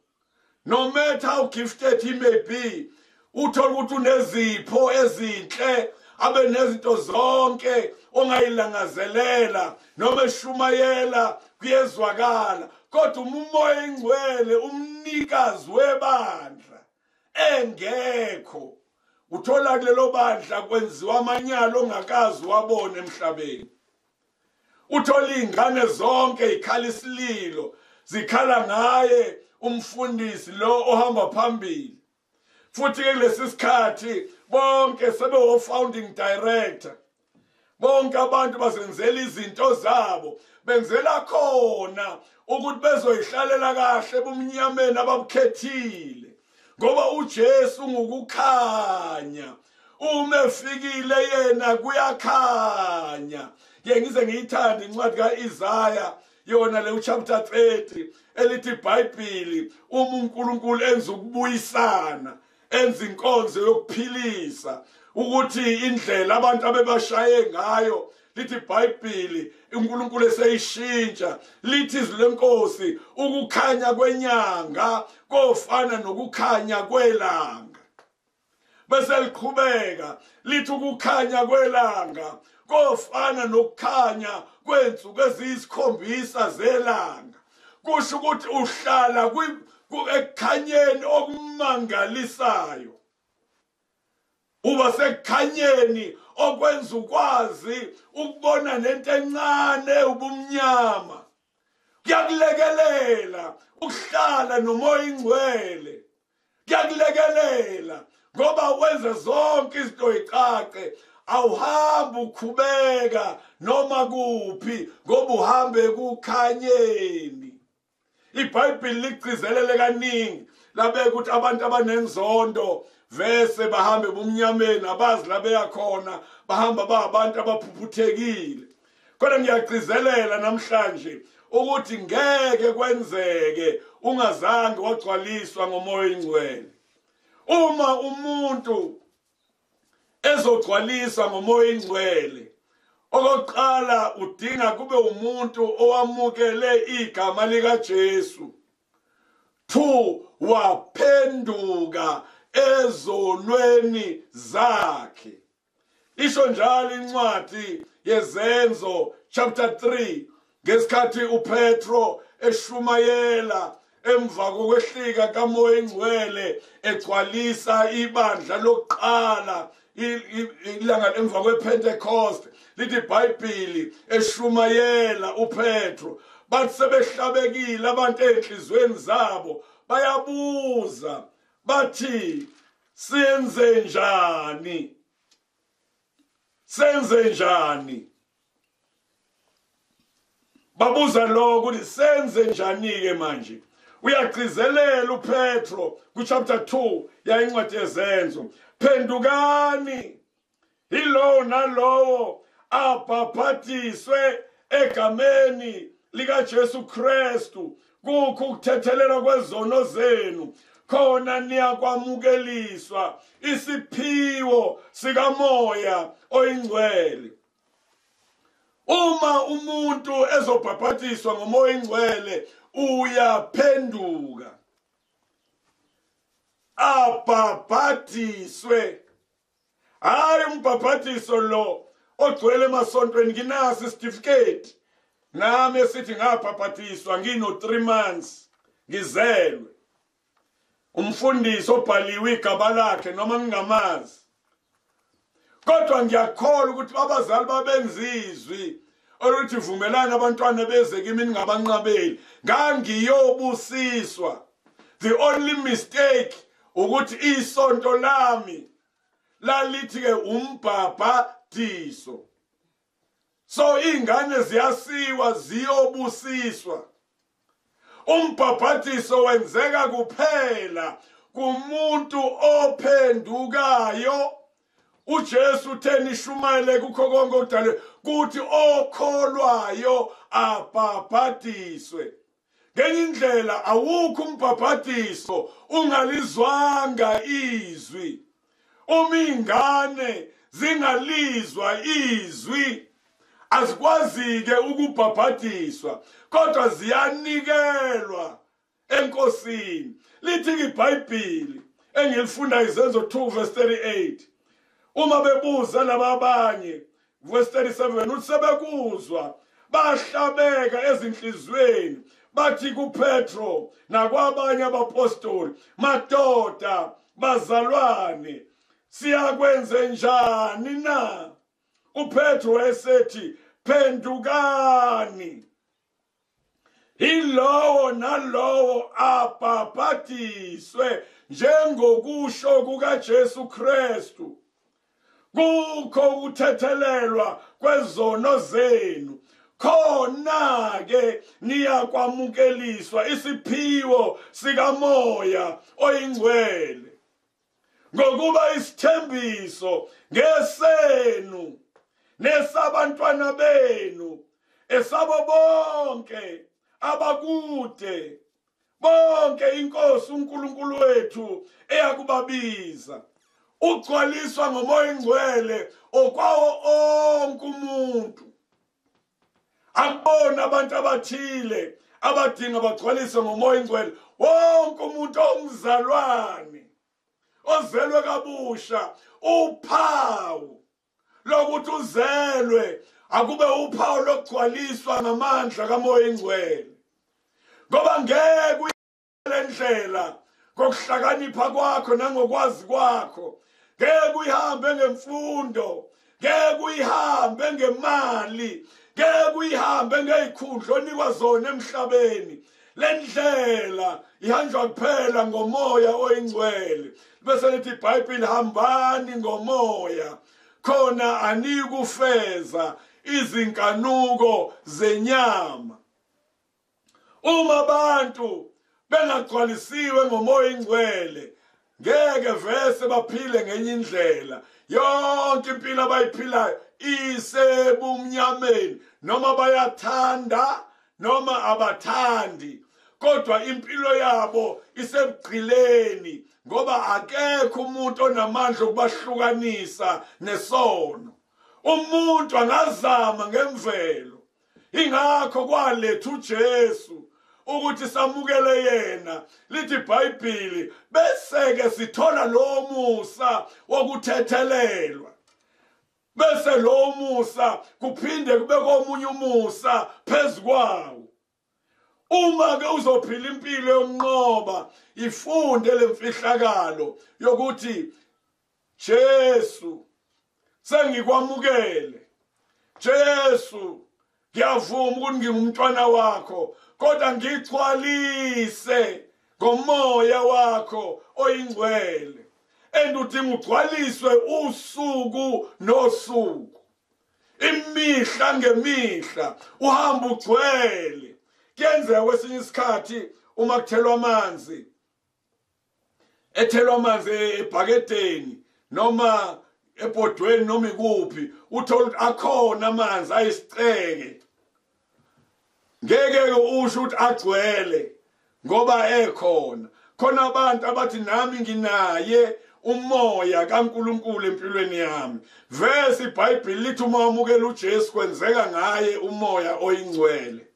No matter how gifted he may be, uthola ukuthi unezipho ezinhle, abe nezinto zonke ongayilangazelela, noma eshumayela kuyezwakala, kodwa umoya oyingcwele umnikazi webandla engekho, uthola kulelo bandla kwenziwa amanyala ongakazi wabona emhlabeni. Uthola izingane zonke ikhala isililo, zikhala ngaye umfundisi lo ohamba phambili. Futhi ke kulesi sikhathi bonke sebe founding director. Bonke abantu bazenzela izinto zabo, benzela khona ukuthi bezoyihlalela kahle ebumnyameni ababukhethile. Ngoba uJesu ngukukhanya, uma efikile yena kuyakhanya. Ke ngize ngiyithande incwadi kaIsaya yona le chapter 30 elithi iBhayibheli uma uNkulunkulu enza ukubuyisana, enza inkonzo yokuphilisa, ukuthi indlela abantu abebashaye ngayo, lithi iBhayibheli uNkulunkulu eseyishintsha, lithi izwi lenkosi ukukhanya kwenyanga kofana nokukhanya kwelanga. Bese liqhubeka lithi ukukhanya kwelanga kofana nokukhanya kwensuku eziyisikhombisa zelanga. Kusho ukuthi uhlala ekukhanyeni okumangalisayo, uba sekukhanyeni okwenza ukwazi ukubona nento encane ubumnyama. Kuyakulekelela ukuhlala noMoya Ingcwele, kuyakulekelela ngoba wenza zonke izinto icace. Awuhambi ukhubeka noma kuphi ngoba uhambe ekukhanyeni. iBhayibheli ligcizelele kaningi labeka ukuthi abantu abanenzondo vese bahambe ebumnyameni, abazi la beya khona, bahamba ba abantu abaphuphuthekile. Kodwa ngiyagcizelela namhlanje ukuthi ngeke kwenzeke ungazange wagcwaliswa ngoMoya Ingcwele. Uma umuntu ezogcwaliswa ngoMoya Ingcwele, okokuqala udinga kube umuntu owamukele igama likaJesu. 2 waphenduka ezonweni zakhe. Isho njalo incwadi yeZenzo chapter 3 ngesikhathi uPetro eshumayela emva kokwehlika kaMoya Ingcwele egcwalisa ibandla lokuqala ilanga emva kwePentecost, lithi iBhayibheli eshumayela uPetro, bathi sebehlabekile abantu enhlizweni zabo, bayabuza bathi senze njani? Senze njani? Babuza lokho ukuthi senze njani ke manje. Uyagcizelela uPetro ku chapter 2 yayincwadi yeZenzo, phendukani yilowo nalowo abhaphatiswe egameni likaJesu Kristu kukho ukuthethelelwa kwezono zenu, khona niyakwamukeliswa isiphiwo sikaMoya Oyingcwele. Uma umuntu ezobhaphatiswa ngoMoya Oyingcwele uyaphenduka abhaphatiswe. Hayi umbhaphathiso lo ogcwele emasontweni, nginaso isitifiketi nami esithi ngabhaphathiswa ngino 3 months ngizelwe. Umfundisi obhaliwe igama lakhe noma ngingamazi, kodwa ngiyakholwa ukuthi abazali babenza izwi oluthi vumelani abantwana beze kimi ningabanqabeli, ngangiyobusiswa. The only mistake ukuthi isonto lami lalithi ke umbhabhadiso, so ingane ziyasiwa ziyobusiswa. Umbhabhadiso wenzeka kuphela kumuntu ophendukayo. uJesu uthe nishumayele kukho konke okudalwe, kuthi okholwayo abhabhadiswe. Ngenye indlela awukho umbhabhadiso ungalizwanga izwi. Uma ingane zingalizwa izwi azikwazi-ke ukubhabhadiswa, kodwa ziyanikelwa enkosini. Lithi iBhayibheli engilifunda iZenzo 2 verse 38, uma bebuza laba abanye verse 37 uthi sebekuzwa bahlabeka ezinhliziyweni, bathi kuPetro nakwabanye abapostoli, madoda bazalwane, siyakwenze njani na? uPetro esethi phendukani, yilowo nalowo abhabhadiswe Njengokusho kukaJesu Kristu, kukho ukuthethelelwa kwezono zenu, khona ke niyakwamukeliswa isiphiwo sikaMoya oyiNgcwele. Ngokuba isithembiso ngesenu nesabantwana benu, esabo bonke abakude, bonke iNkosi uNkulunkulu wethu eyakubabiza. Ugcwaliswa ngoMoya oNgcwele okwawo onke umuntu. Akubona abantu abathile abadinga bagcwaliswe ngoMoya oNgcwele. Wonke umuntu omzalwane ozelwe kabusha, uphawu lokuthi uzelwe akube uphawu lokugcwaliswa ngamandla kaMoya oNgcwele. Ngoba ngeke uyendlela ngokuhlakanipha kwakho nangokwazi kwakho, ngeke uyihambe ngemfundo, ngeke uyihambe ngemali, ngeke uyihambe ngezikhundla onikwa zona emhlabeni. Le ndlela ihanjwa kuphela ngoMoya oyiNgcwele. Bese lithi iBhayibheli, hambani ngoMoya, khona anikufeza izinkanuko zenyama. Uma abantu bengagcwalisiwe ngoMoya oyiNgcwele, ngeke vese baphile ngenye indlela. Yonke impilo abayiphilayo isebumnyameni, noma bayathanda noma abathandi, kodwa impilo yabo isebugqileni, ngoba akekho umuntu onamandla okubahlukanisa nesono. Umuntu angazama ngemvelo. Ingakho kwaletha uJesu ukuthi samukele yena. Lithi iBhayibheli, bese ke sithola lo musa wokuthethelelwa, bese lo musa kuphinde kube komunye umusa phezukwawo. Uma ke uzophila impilo yonqoba, ifunde lemfihlakalo yokuthi Jesu sengikwamukele, Jesu ngiyavuma ukuthi ngingumntwana wakho, kodwa ngigcwalise ngoMoya wakho oyiNgcwele. And udinga ugcwaliswe usuku nosuku, imihla ngemihla, uhamba ugcwele. Kuyenzeka kwesinye isikhathi uma kuthelwa amanzi, ethelwa amanzi ebhakedeni noma ebhodweni noma ikuphi, uthola ukuthi akhona amanzi ayisiceke. Ngeke usho ukuthi agcwele ngoba ekhona. Khona abantu abathi nami nginaye uMoya kaNkulunkulu empilweni yami. Vese iBhayibheli lithi uma wamukela uJesu kwenzeka ngaye uMoya oyiNgcwele,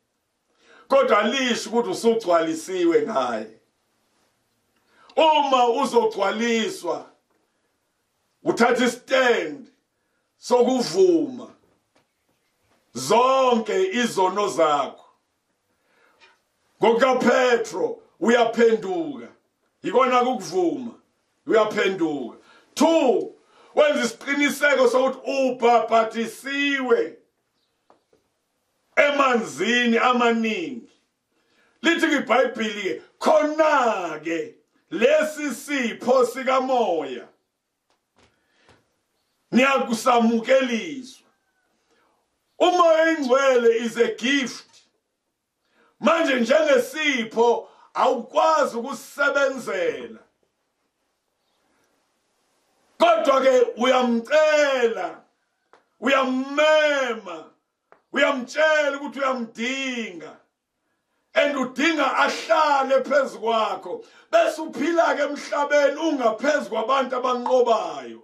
kodwa lisho ukuthi usugcwalisiwe ngaye. Uma uzogcwaliswa, uthatha istand sokuvuma zonke izono zakho. NgokukaPetro uyaphenduka, ikona ukuvuma, uyaphenduka. 2, wenza isiqiniseko sokuthi ubhabhatisiwe emanzini amaningi. Lithi iBhayibheli, khona ke lesi sipho sikaMoya niyakusamukeliswa. uMoya oyiNgcwele is a gift. Manje njengesipho awukwazi ukusebenzela, kodwa ke uyamcela, uyammema, uyamtshela ukuthi uyamdinga, and udinga ahlale phezu kwakho, bese uphila ke emhlabeni ungaphezu kwabantu abanqobayo.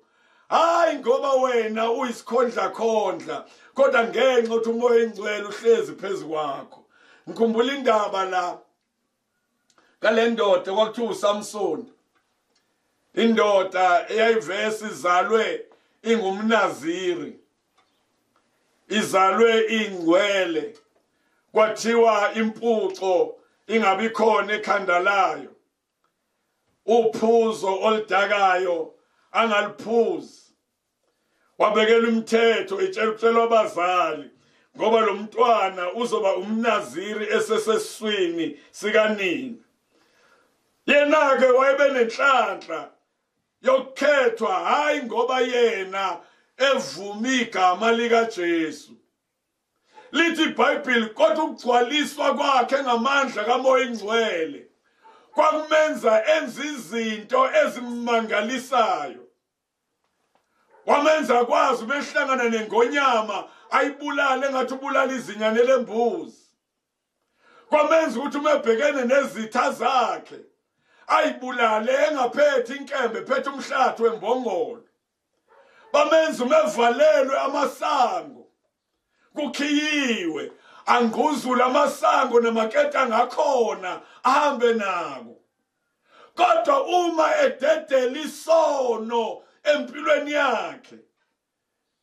Hayi ngoba wena uyisikhondla khondla, kodwa ngenxa ukuthi uMoya oyiNgcwele uhlezi phezu kwakho. Ngikhumbula indaba la kale ndoda kwakuthiwa uSamson, indoda eyayivese izalwe ingumNaziri, izalwe ingcwele, kwathiwa impuco ingabi khona ekhanda layo, uphuzo oludakayo angaliphuzi. Wabekela umthetho, etshela ukutshelwa abazali, ngoba lo mntwana uzoba umNaziri esesesiswini sikanina. Yena ke wayebe nenhlanhla yokukhethwa, hayi ngoba yena evuma igama lika Jesu. Lithi iBhayibheli kodwa ukugcwaliswa kwakhe ngamandla kaMoya Ingcwele kwakumenza enze izinto ezimangalisayo. Wamenza kwazi behlangana nengonyama ayibulale ngathi ubulala izinyane lembuzi. Kwamenza ukuthi uma ebhekene nezitha zakhe ayibulale engaphethe inkembe, phethe umhlathi wembongolo. Bamenza uma evalelwe amasango kukhiyiwe, angquzula amasango namaketa ngakhona ahambe nako. Kodwa uma ededela isono empilweni yakhe,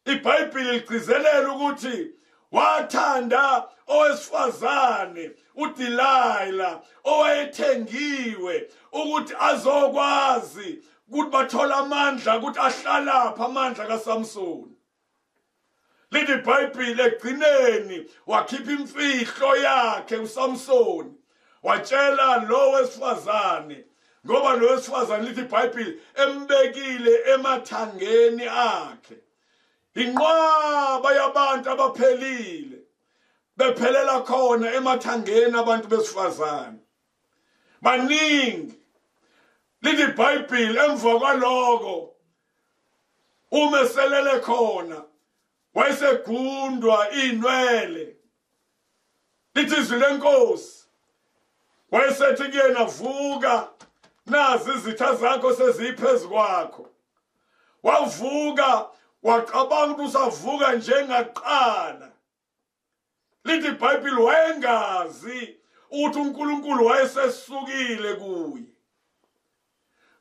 iBhayibheli ligcizelela ukuthi wathanda owesifazane uDelilah owayethengiwe ukuthi azokwazi ukuthi bathola amandla ukuthi ahlalapha amandla kaSamson. Lithi iBhayibheli egcineni wakhipha imfihlo yakhe uSamson, watshela lo wesifazane, ngoba lo wesifazane lithi iBhayibheli embekile emathangeni akhe. Inqwaba yabantu abaphelile bephelela khona emathangeni abantu besifazane baningi. Lithi iBhayibheli emva kwaloko uma selele khona wayesegundwa inwele. Lithi izwi lenkosi wayesethi kuyena, vuka, nazi izitha zakho seziphezu kwakho. Wavuka wacabanga ukuthi usavuka njengaqala. Lithi iBhayibheli wayengazi ukuthi uNkulunkulu wayesesukile kuye.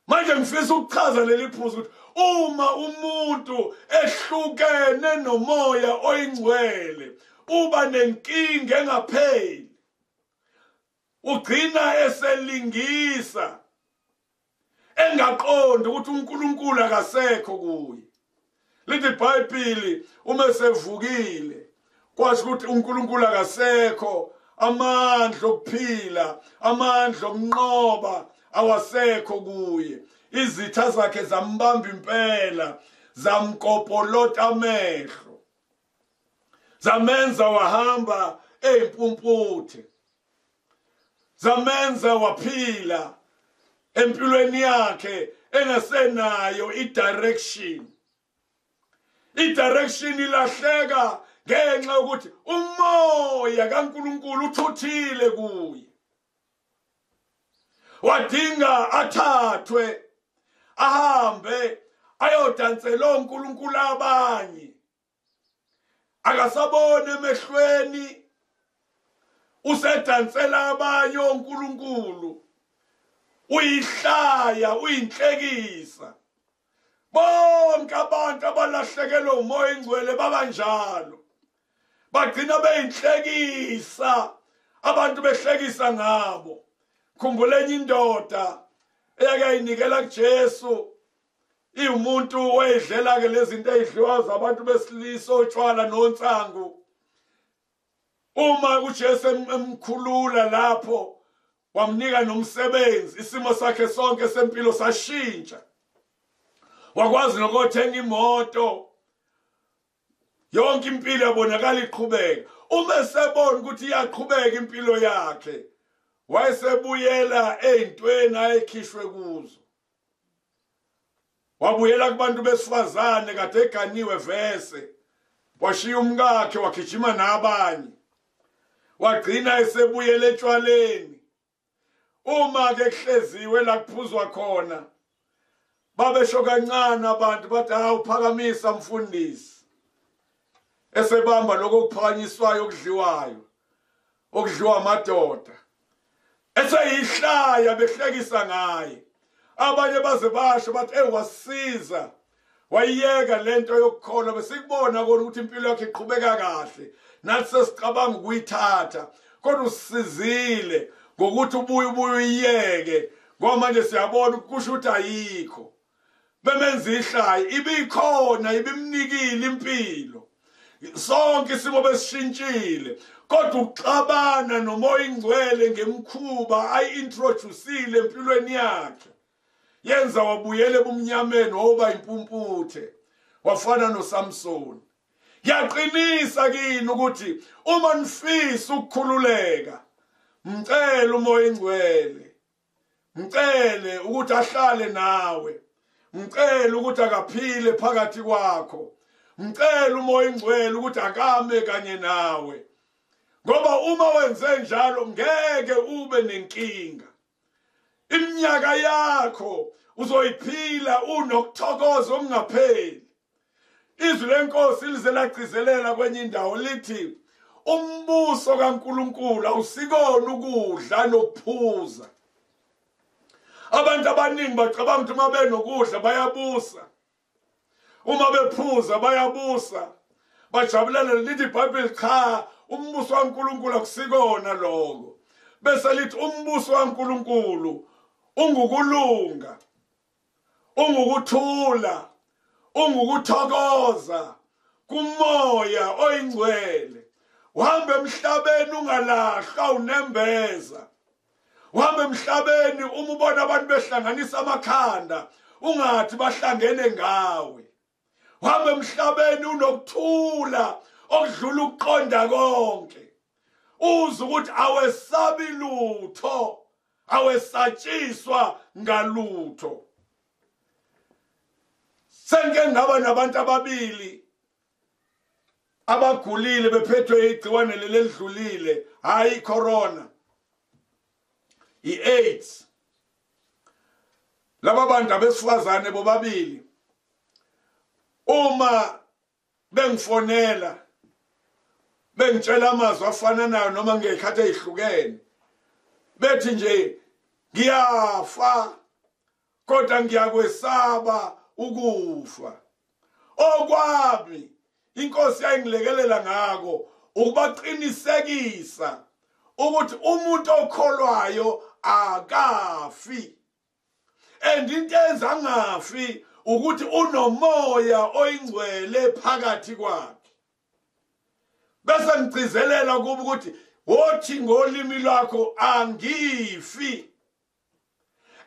Manje ngifisa ukuchaza leli phuzu ukuthi uma umuntu ehlukene noMoya Oyingcwele uba nenkinga engapheli, ugcina eselingisa engaqondi ukuthi uNkulunkulu akasekho kuye. Lithi iBhayibheli uma sevukile kwasho ukuthi uNkulunkulu akasekho, amandla okuphila, amandla okunqoba awasekho kuye. Izitha zakhe zambamba impela, zamkopolota amehlo, zamenza wahamba eyimpumputhe, zamenza waphila empilweni yakhe engasenayo i-direction. I-direction ilahleka ngenxa yokuthi umoya kaNkulunkulu uthuthile kuye. Wadinga athathwe ahambe ayodansela oNkulunkulu abanye. Akasabona emehlweni, usedansela abanye oNkulunkulu, uyihlaya, uyinhlekisa. Bonke abantu abalahlekelwe uMoya Ingcwele babanjalo, bagcina beyinhlekisa, abantu behlekisa ngabo. Khumbula enye indoda eyake yayinikela kuJesu, iwumuntu wayedlela ke lezi zinto ezidliwa zabantu besilisa, otshwala nonsangu. Uma uJesu emkhulula lapho wamnika nomsebenzi, isimo sakhe sonke sempilo sashintsha. Wakwazi nokuthenga imoto, yonke impilo yabonakala iqhubeka. Uma esebona ukuthi iyaqhubeka impilo yakhe, wayesebuyela ey'ntweni ayekhishwe kuzo. Wabuyela kubantu besifazane kade eganiwe vese, washiya umkakhe wagijima nabanye, wagcina esebuyela etshwaleni. Uma ke kuhleziwe la kuphuzwa khona, babesho kancane abantu bathi, hawu phakamisa mfundisi, esebamba lokho okuphakanyiswayo okudliwayo, okudliwa amadoda, eseyihlaya behlekisa ngaye. Abanye baze basho bathi, "Ey wasiza, wayiyeka lento yokukholwa, besikubona kona ukuthi impilo yakhe iqhubeka kahle, nathi sesicabanga ukuyithatha, kodwa usizile ngokuthi ubuye uyiyeke, ngoba manje siyabona kusho ukuthi ayikho." Bemenza ihlaya, ibikhona, ibimnikile impilo. Sonke isimo besishintshile, kodwa ukuxabana noMoya Ingcwele ngemkhuba ayi-introducile empilweni yakhe yenza wabuyela ebumnyameni, wawuba impumputhe, wafana noSamson. Ngiyaqinisa kini ukuthi uma nifisa ukukhululeka, mcele uMoya Ingcwele, mcele ukuthi ahlale nawe, mcele ukuthi akaphile phakathi kwakho, mcele uMoya Ingcwele ukuthi akame kanye nawe, ngoba uma wenze njalo ngeke ube nenkinga. Iminyaka yakho uzoyiphila unokuthokoza okungapheli. Izwi lenkosi lize lagcizelela kwenye indawo lithi umbuso kaNkuluNkulu awusikona ukudla nokuphuza. Abantu abaningi bacabanga ukuthi uma benokudla bayabusa, uma bephuza bayabusa, bajabulela. Lithi iBhayibheli cha, umbuso kaNkuluNkulu akusikona lokho. Bese lithi umbuso kaNkuluNkulu ungukulunga, ungukuthula, ungukuthokoza kuMoya Oyingcwele. Uhambe emhlabeni ungalahlwa unembeza. Uhambe emhlabeni uma ubona abantu behlanganisa amakhanda ungathi bahlangene ngawe. Uhambe emhlabeni unokuthula okudlula ukuqonda konke. Uze ukuthi awesabi lutho, awesatshiswa ngalutho. Sengike ngaba nabantu ababili abagulile bephethwe igciwane lelidlulile, hayi corona, i-AIDS. Laba bantu abesifazane bobabili uma bengifonela bengitshela amazwi afana nayo noma ngey'khathi ey'hlukene, bethi nje ngiyafa kodwa ngiyakwesaba ukufa. Okwami inkosi yayingilekelela ngako ukubaqinisekisa ukuthi umuntu okholwayo akafi, and into enza angafi ukuthi unoMoya Oyingcwele phakathi kwakhe. Bese ngigcizelela kubo ukuthi wothi ngolimi lwakho angifi,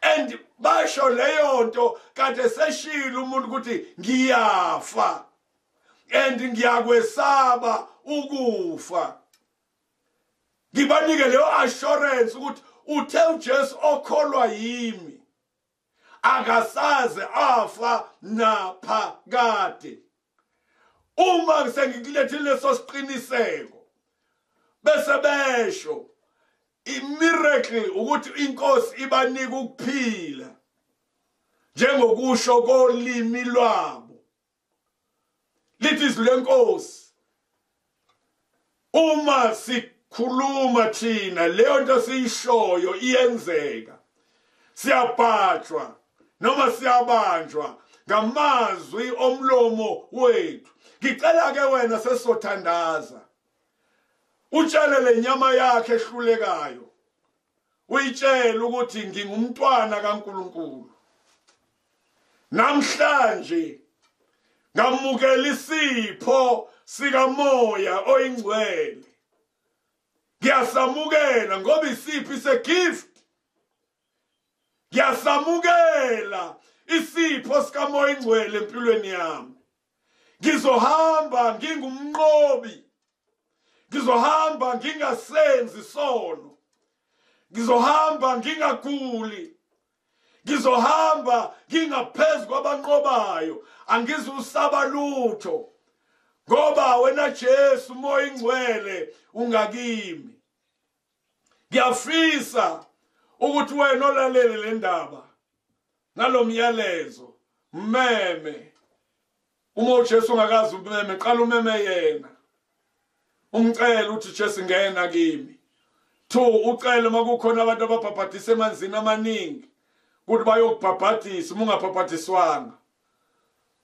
and basho leyo nto kade seshilo umuntu ukuthi ngiyafa and ngiyakwesaba ukufa. Ngibanike leyo assurance ukuthi uthe uJesu okholwa yimi akasaze afa naphakade. Uma sengikulethile leso siqiniseko, bese besho i-miracle ukuthi inkosi ibanika ukuphila njengokusho kolimi lwabo. Lithi izwi lenkosi uma sikhuluma thina leyo nto siyishoyo iyenzeka. Siyabhajwa noma siyabanjwa ngamazwi omlomo wethu. Ngicela ke wena sesothandaza utshele le nyama yakhe ehlulekayo, uyitshele ukuthi ngingumntwana kaNkuluNkulu. Namhlanje ngamukela isipho sikaMoya Oyingcwele. Ngiyasamukela ngoba isipho is a gift. Ngiyasamukela isipho sikaMoya Oyingcwele empilweni yami. Ngizohamba ngingumnqobi. Ngizohamba ngingasenzi sono. Ngizohamba ngingaguli. Ngizohamba ngingaphezu kwabanqobayo. Angizusaba lutho ngoba wena Jesu Moya Ingcwele ungakimi. Ngiyafisa ukuthi wena olalele le ndaba nalomyalezo mmeme. Uma uJesu ungakazi umeme, qala umeme yena. Umcele uthi Jesu ngena kimi. 2 ucele makukhona abantu ababhabhadisa emanzini amaningi ukuthi bayokubhabhadisa uma ungabhabhadiswanga.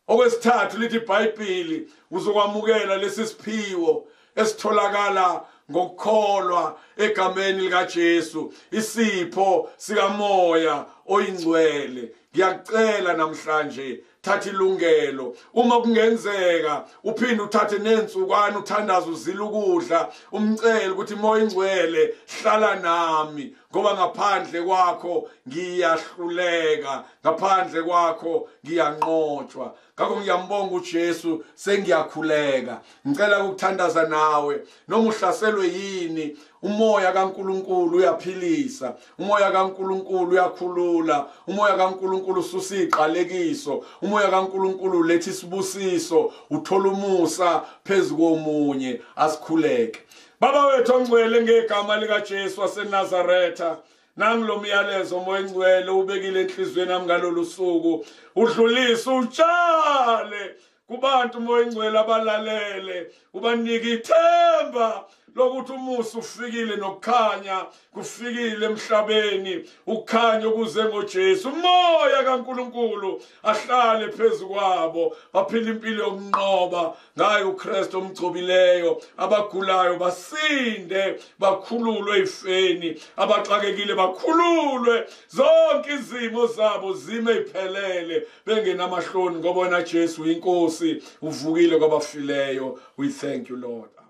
Okwesithathu lithi iBhayibheli uzokwamukela lesi siphiwo esitholakala ngokukholwa egameni likaJesu, isipho sikaMoya Oyingcwele. Ngiyakucela namhlanje, Thatha ilungelo. Uma kungenzeka uphinde uthathe nensukwana uthandaza uzila ukudla, umcele ukuthi Moya Ingcwele hlala nami, ngoba ngaphandle kwakho ngiyahluleka, ngaphandle kwakho ngiyanqotshwa. Ngakho ngiyambonga uJesu, sengiyakhuleka. Ngicela ukuthandaza nawe, noma uhlaselwe yini, umoya kaNkuluNkulu uyaphilisa, umoya kaNkuluNkulu uyakhulula, umoya kaNkuluNkulu ususa iqalekiso, umoya kaNkuluNkulu uletha isibusiso, uthola umusa phezu komunye. Asikhuleke. Baba wethu ongcwele, ngegama likaJesu waseNazaretha, nangu lo myalezo Moya Ingcwele ubekile enhliziyweni yami ngalolu suku, udlulise utshale kubantu Moya Ingcwele abalalele, ubanike ithemba lokuthi umusa ufikile nokukhanya kufikile emhlabeni, ukukhanya okuze ngoJesu. Umoya kaNkuluNkulu ahlale phezu kwabo, baphile impilo yokunqoba ngayo uKristu omgcobileyo. Abagulayo basinde, bakhululwe ifeni, abaxakekile bakhululwe, zonke izimo zabo zime iphelele bengenamahloni, ngoba wena Jesu inkosi uvukile kwabafileyo. We thank you, Lord.